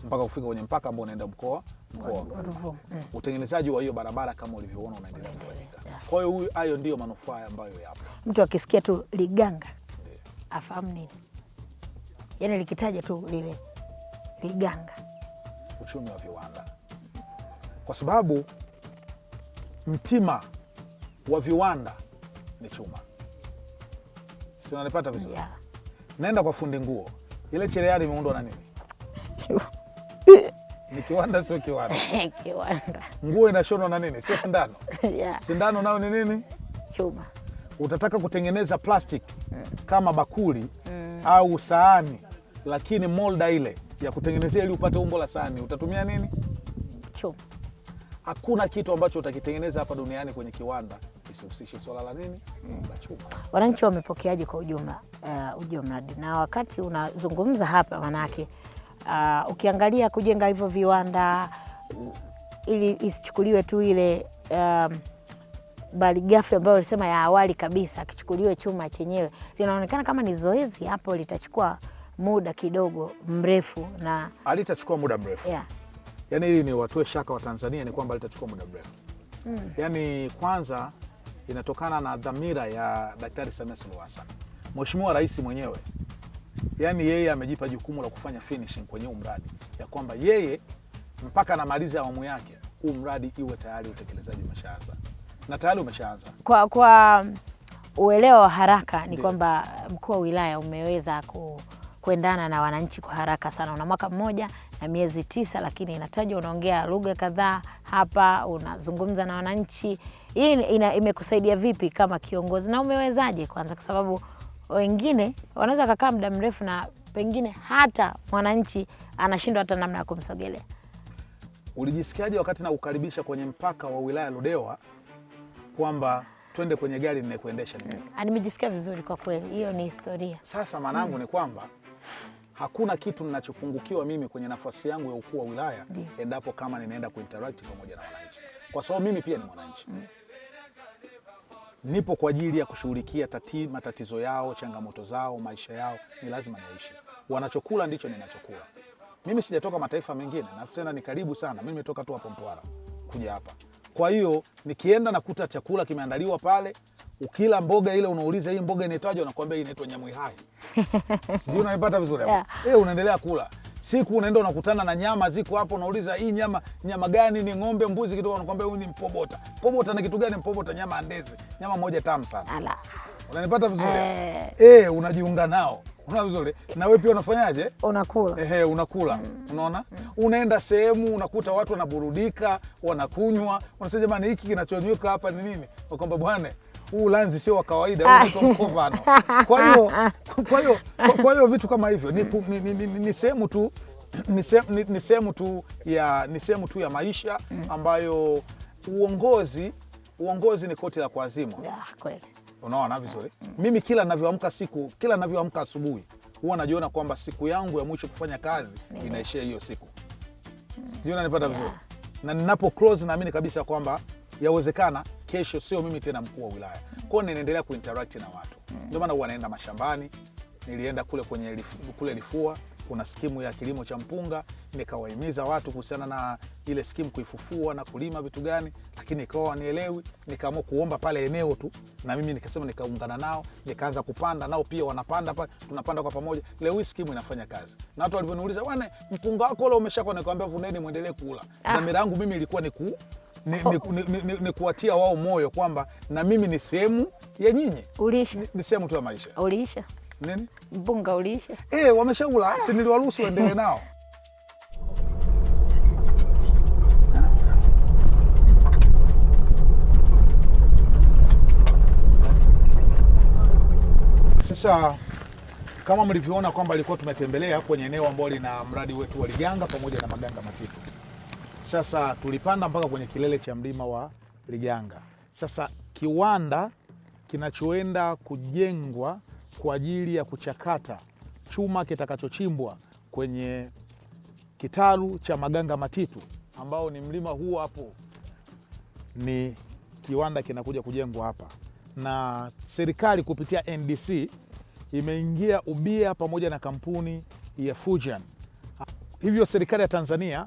mpaka kufika kwenye mpaka ambao unaenda mkoa wa Ruvuma. Utengenezaji wa hiyo barabara kama ulivyoona unaendelea kufanyika. Kwa hiyo hayo ndio manufaa ambayo yapo. Mtu akisikia tu Liganga afahamu nini? Yaani likitaja tu lile Liganga, uchumi wa viwanda, kwa sababu mtima wa viwanda ni chuma. Si unanipata vizuri? Yeah. Naenda kwa fundi nguo, ile cherehani imeundwa na nini? Ni kiwanda, sio kiwanda? Kiwanda. Nguo inashonwa na nini? Sio sindano? Yeah. Sindano nayo ni nini? Chuma. Utataka kutengeneza plastic kama bakuli au sahani, lakini molda ile ya kutengenezea ili upate umbo la sahani utatumia nini? Chuma. Hakuna kitu ambacho utakitengeneza hapa duniani kwenye kiwanda kisihusishe swala la nini? La chuma. Wananchi wamepokeaje kwa ujumla ujio mradi? Na wakati unazungumza hapa manake ukiangalia kujenga hivyo viwanda ili isichukuliwe tu ile malighafi ambayo ulisema ya awali kabisa, kichukuliwe chuma chenyewe, linaonekana kama ni zoezi hapo litachukua muda kidogo mrefu na alitachukua muda mrefu. Yeah. Yaani ili ni watoe shaka wa Tanzania ni kwamba litachukua muda mrefu. Yaani kwanza inatokana na dhamira ya Daktari Samia Suluhu Hassan, Mheshimiwa Rais mwenyewe, yaani yeye amejipa jukumu la kufanya finishing kwenye huu mradi, ya kwamba yeye mpaka anamaliza awamu yake huu mradi iwe tayari utekelezaji umeshaanza, na tayari umeshaanza. Kwa uelewa wa haraka ni Ndiyo. kwamba mkuu wa wilaya umeweza kuendana na wananchi kwa haraka sana. Una mwaka mmoja na miezi 9, lakini inatajwa unaongea lugha kadhaa hapa, unazungumza na wananchi. Hii imekusaidia vipi kama kiongozi na umewezaje kwanza, kwa sababu wengine wanaweza kukaa muda mrefu na pengine hata mwananchi anashindwa hata namna ya kumsogelea. Ulijisikiaje wakati na kukaribisha kwenye mpaka wa wilaya Ludewa kwamba twende kwenye gari ninayekuendesha ni mimi? Nimejisikia vizuri kwa kweli, hiyo ni historia. Sasa maana yangu ni kwamba hakuna kitu ninachopungukiwa mimi kwenye nafasi yangu ya ukuu wa wilaya endapo kama ninaenda kuinteract pamoja na wananchi, kwa sababu mimi pia ni mwananchi. Nipo kwa ajili ya kushughulikia matatizo yao, changamoto zao, maisha yao, ni lazima niishi. Wanachokula ndicho ninachokula. Mimi sijatoka mataifa mengine na tena ni karibu sana. Mimi nimetoka tu hapo Mtwara kuja hapa. Kwa hiyo nikienda nakuta chakula kimeandaliwa pale, ukila mboga ile unauliza hii mboga inaitwaje, wanakuambia hii inaitwa nyamwihai. Sijui unanipata vizuri hapo? Yeah. Unaendelea kula. Siku unaenda unakutana na nyama ziko hapo, unauliza hii nyama gani, ni ng'ombe, mbuzi, kitu, wanakuambia huyu ni mpobota. Mpobota ni kitu gani? Mpobota nyama ya ndezi, nyama moja tamu sana. Ala. Unanipata vizuri hapo? Unajiunga nao. Unaona vizuri? Na wewe pia unafanyaje? Unakula. Ehe, unakula. Unaona? Unaenda sehemu unakuta watu wanaburudika, wanakunywa, wanasema jamani hiki kinachonyuka hapa ni nini? Wakwamba bwana, huu lanzi sio wa kawaida, huu unaitwa mkovano. Kwa hiyo vitu kama hivyo ni sehemu tu, ni sehemu tu ya, ni sehemu tu ya maisha ambayo uongozi ni koti la kuazimwa. Ya, kweli. Unaona vizuri? Mimi kila ninavyoamka siku, kila ninavyoamka asubuhi huwa najiona kwamba siku yangu ya mwisho kufanya kazi inaishia hiyo siku. Sijui unanipata vizuri? Na ninapo close naamini kabisa kwamba yawezekana kesho sio mimi tena mkuu wa wilaya. Kwa hiyo ninaendelea kuinteract na watu. Ndio maana huwa naenda mashambani, nilienda kule kwenye kule Lifua kuna skimu ya kilimo cha mpunga, nikawahimiza watu kuhusiana na ile skimu kuifufua na kulima vitu gani, lakini ikawa wanielewi, nikaamua kuomba pale eneo tu, na mimi nikasema nikaungana nao, nikaanza kupanda nao pia wanapanda pale, tunapanda kwa pamoja. Leo hii skimu inafanya kazi. Na watu walivyoniuliza, bwana mpunga wako ule umeshakuwa, nikamwambia vuneni muendelee kula. Dhamira yangu mimi ilikuwa ni kuwatia wao moyo kwamba na mimi ni sehemu ya nyinyi. Uliisha? Ni sehemu tu ya maisha. Uliisha? Nini? Mpunga uliisha? Wameshaula, si niliwaruhusu waendelee nao. Sasa kama mlivyoona kwamba ilikuwa tumetembelea kwenye eneo ambalo lina mradi wetu wa Liganga pamoja na Maganga Matitu. Sasa tulipanda mpaka kwenye kilele cha mlima wa Liganga. Sasa kiwanda kinachoenda kujengwa kwa ajili ya kuchakata chuma kitakachochimbwa kwenye kitalu cha Maganga Matitu ambao ni mlima huu hapo, ni kiwanda kinakuja kujengwa hapa, na serikali kupitia NDC imeingia ubia pamoja na kampuni ya Fujian. Hivyo serikali ya Tanzania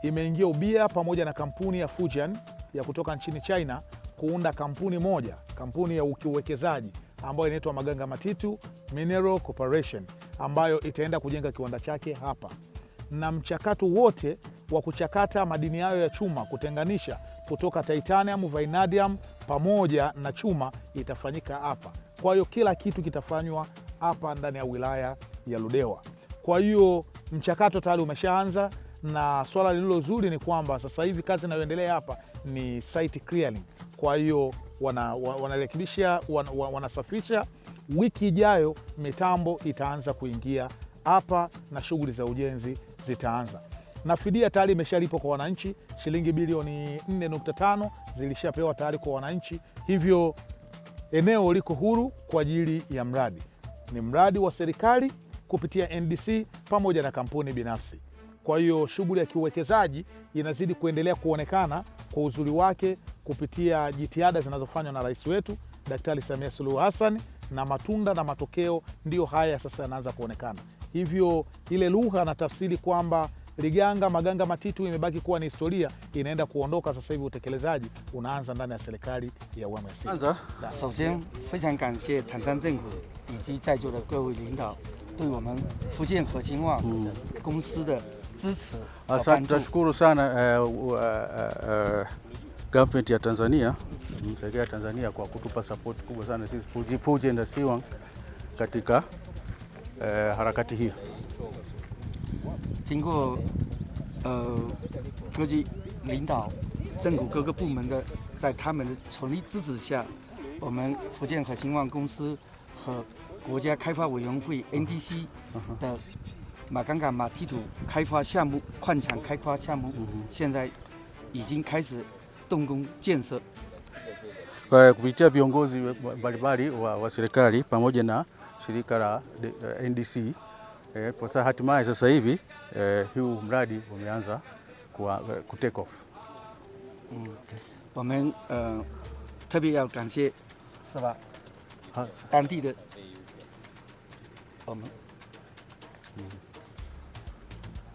imeingia ubia pamoja na kampuni ya Fujian ya kutoka nchini China kuunda kampuni moja, kampuni ya uwekezaji ambayo inaitwa Maganga Matitu Mineral Corporation, ambayo itaenda kujenga kiwanda chake hapa. Na mchakato wote wa kuchakata madini hayo ya chuma, kutenganisha kutoka titanium, vanadium pamoja na chuma itafanyika hapa. Kwa hiyo kila kitu kitafanywa hapa ndani ya wilaya ya Ludewa. Kwa hiyo mchakato tayari umeshaanza, na swala lililo zuri ni kwamba sasa hivi kazi inayoendelea hapa ni site clearing. Kwa hiyo wanarekebisha, wanasafisha. Wiki ijayo mitambo itaanza kuingia hapa na shughuli za ujenzi zitaanza. Na fidia tayari imeshalipwa kwa wananchi, shilingi bilioni 4.5 zilishapewa tayari kwa wananchi. Hivyo eneo liko huru kwa ajili ya mradi. Ni mradi wa serikali kupitia NDC pamoja na kampuni binafsi. Kwa hiyo shughuli ya kiuwekezaji inazidi kuendelea kuonekana kwa uzuri wake kupitia jitihada zinazofanywa na rais wetu Daktari Samia Suluhu Hassan, na matunda na matokeo ndio haya sasa yanaanza kuonekana. Hivyo ile lugha na tafsiri kwamba Liganga, Maganga, Matitu imebaki kuwa ni historia, inaenda kuondoka sasa hivi. Utekelezaji unaanza ndani ya serikali ya awamu ya sita. kwanza 首先，非常感谢坦桑政府以及在座的各位领导对我们福建和兴旺公司的支持和帮 Asante, 助。 tunashukuru sana government ya Tanzania, serikali ya Tanzania kwa kutupa support kubwa sana sisi Fuji na Siwang katika harakati hii. 经过各级领导、政府各个部门的在他们的全力支持下，我们福建和兴旺公司和国家开发委员会 NDC 的马岗港马蹄土开发项目、矿产开发项目，现在已经开始动工建设。 Kwa kupitia viongozi mbalimbali wa serikali pamoja na shirika la NDC kwa sasa hatimaye sasa hivi huu mradi umeanza ku take off. 我们特别要感谢，是吧？当地的我们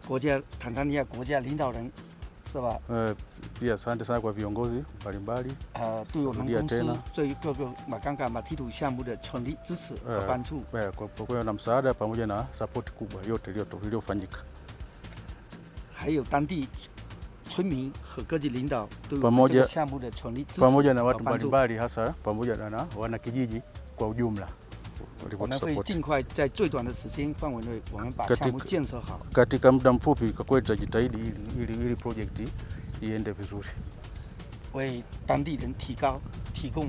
国家坦桑尼亚国家领导人，是吧？ Pia asante sana kwa viongozi mbalimbali 对我们 Rudia 公司 tena 对各个马岗港马蹄土项目的全力支持和帮助。 kwa kuwa na msaada pamoja na support kubwa yote iliyofanyika 还有当地村民和各级领导对我们这 Pamoja- 个项目的全力支持 pamoja na 和 watu 帮助。 mbalimbali hasa pamoja na wanakijiji kwa ujumla 我们会 walivyotusupport. 尽快在最短的时间范围内，我们把项目 Katika- 建设好。 Katika muda mfupi kwa kweli tutajitahidi ili project iende vizuri. 为当地人提高提供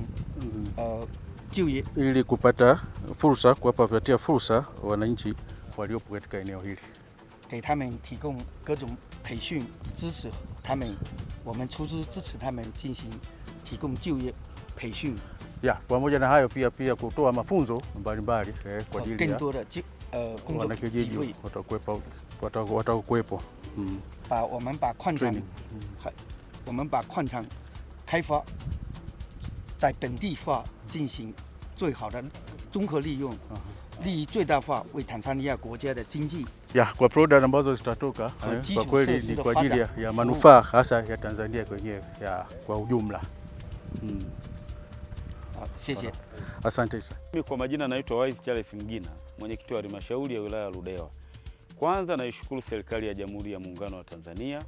就业。 Ili kupata fursa kuwapatia fursa wananchi waliopo katika eneo hili. 给他们提供各种培训，支持他们，我们出资支持他们进行提供就业培训 Ya, pamoja na hayo pia kutoa mafunzo mbalimbali kwa 和 ajili 更 ya 多的就工作机 wanakijiji 会， watakuwepo. 把我们把矿场 Training，还我们把矿场开发在本地化进行最好的综合利用，利益最大化，为坦桑尼亚国家的经济 Ya, kwa product ambazo zitatoka Kwa jicho kwa kweli sio ni zile kwa ajili fata. ya manufaa hasa ya Tanzania kwenyewe ya kwa ujumla. 啊，谢谢。 Asante sana. Mimi kwa majina naitwa Wise Charles Mgina, mwenyekiti wa halmashauri ya wilaya ya Ludewa. Kwanza naishukuru serikali ya Jamhuri ya Muungano wa Tanzania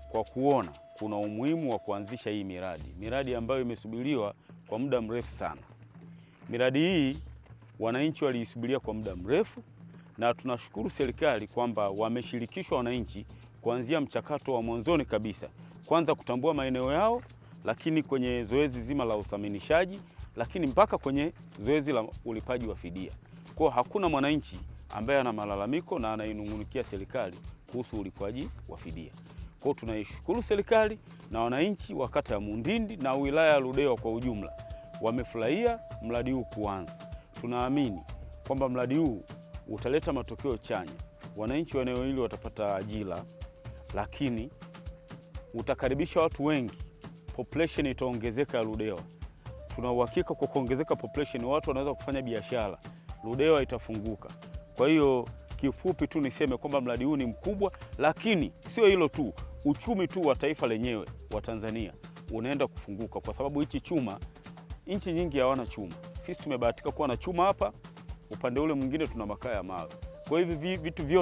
kwa kuona kuna umuhimu wa kuanzisha hii miradi, miradi ambayo imesubiriwa kwa muda mrefu sana. Miradi hii wananchi waliisubiria kwa muda mrefu, na tunashukuru serikali kwamba wameshirikishwa wananchi kuanzia mchakato wa mwanzoni kabisa, kwanza kutambua maeneo yao, lakini kwenye zoezi zima la uthaminishaji, lakini mpaka kwenye zoezi la ulipaji wa fidia. Kwa hakuna mwananchi ambaye ana malalamiko na anainung'unikia serikali kuhusu ulipwaji wa fidia. Kwa tunaishukuru serikali na wananchi wa kata ya Mundindi na wilaya ya Ludewa kwa ujumla wamefurahia mradi huu kuanza. Tunaamini kwamba mradi huu utaleta matokeo chanya, wananchi wa eneo hili watapata ajira, lakini utakaribisha watu wengi, population itaongezeka ya Ludewa. Tuna uhakika kwa kuongezeka population, watu wanaweza kufanya biashara, Ludewa itafunguka. Kwa hiyo kifupi tu niseme kwamba mradi huu ni mkubwa, lakini sio hilo tu, uchumi tu wa taifa lenyewe wa Tanzania unaenda kufunguka, kwa sababu hichi chuma, nchi nyingi hawana chuma, sisi tumebahatika kuwa na chuma hapa, upande ule mwingine tuna makaa ya mawe. Kwa hivi vitu vyote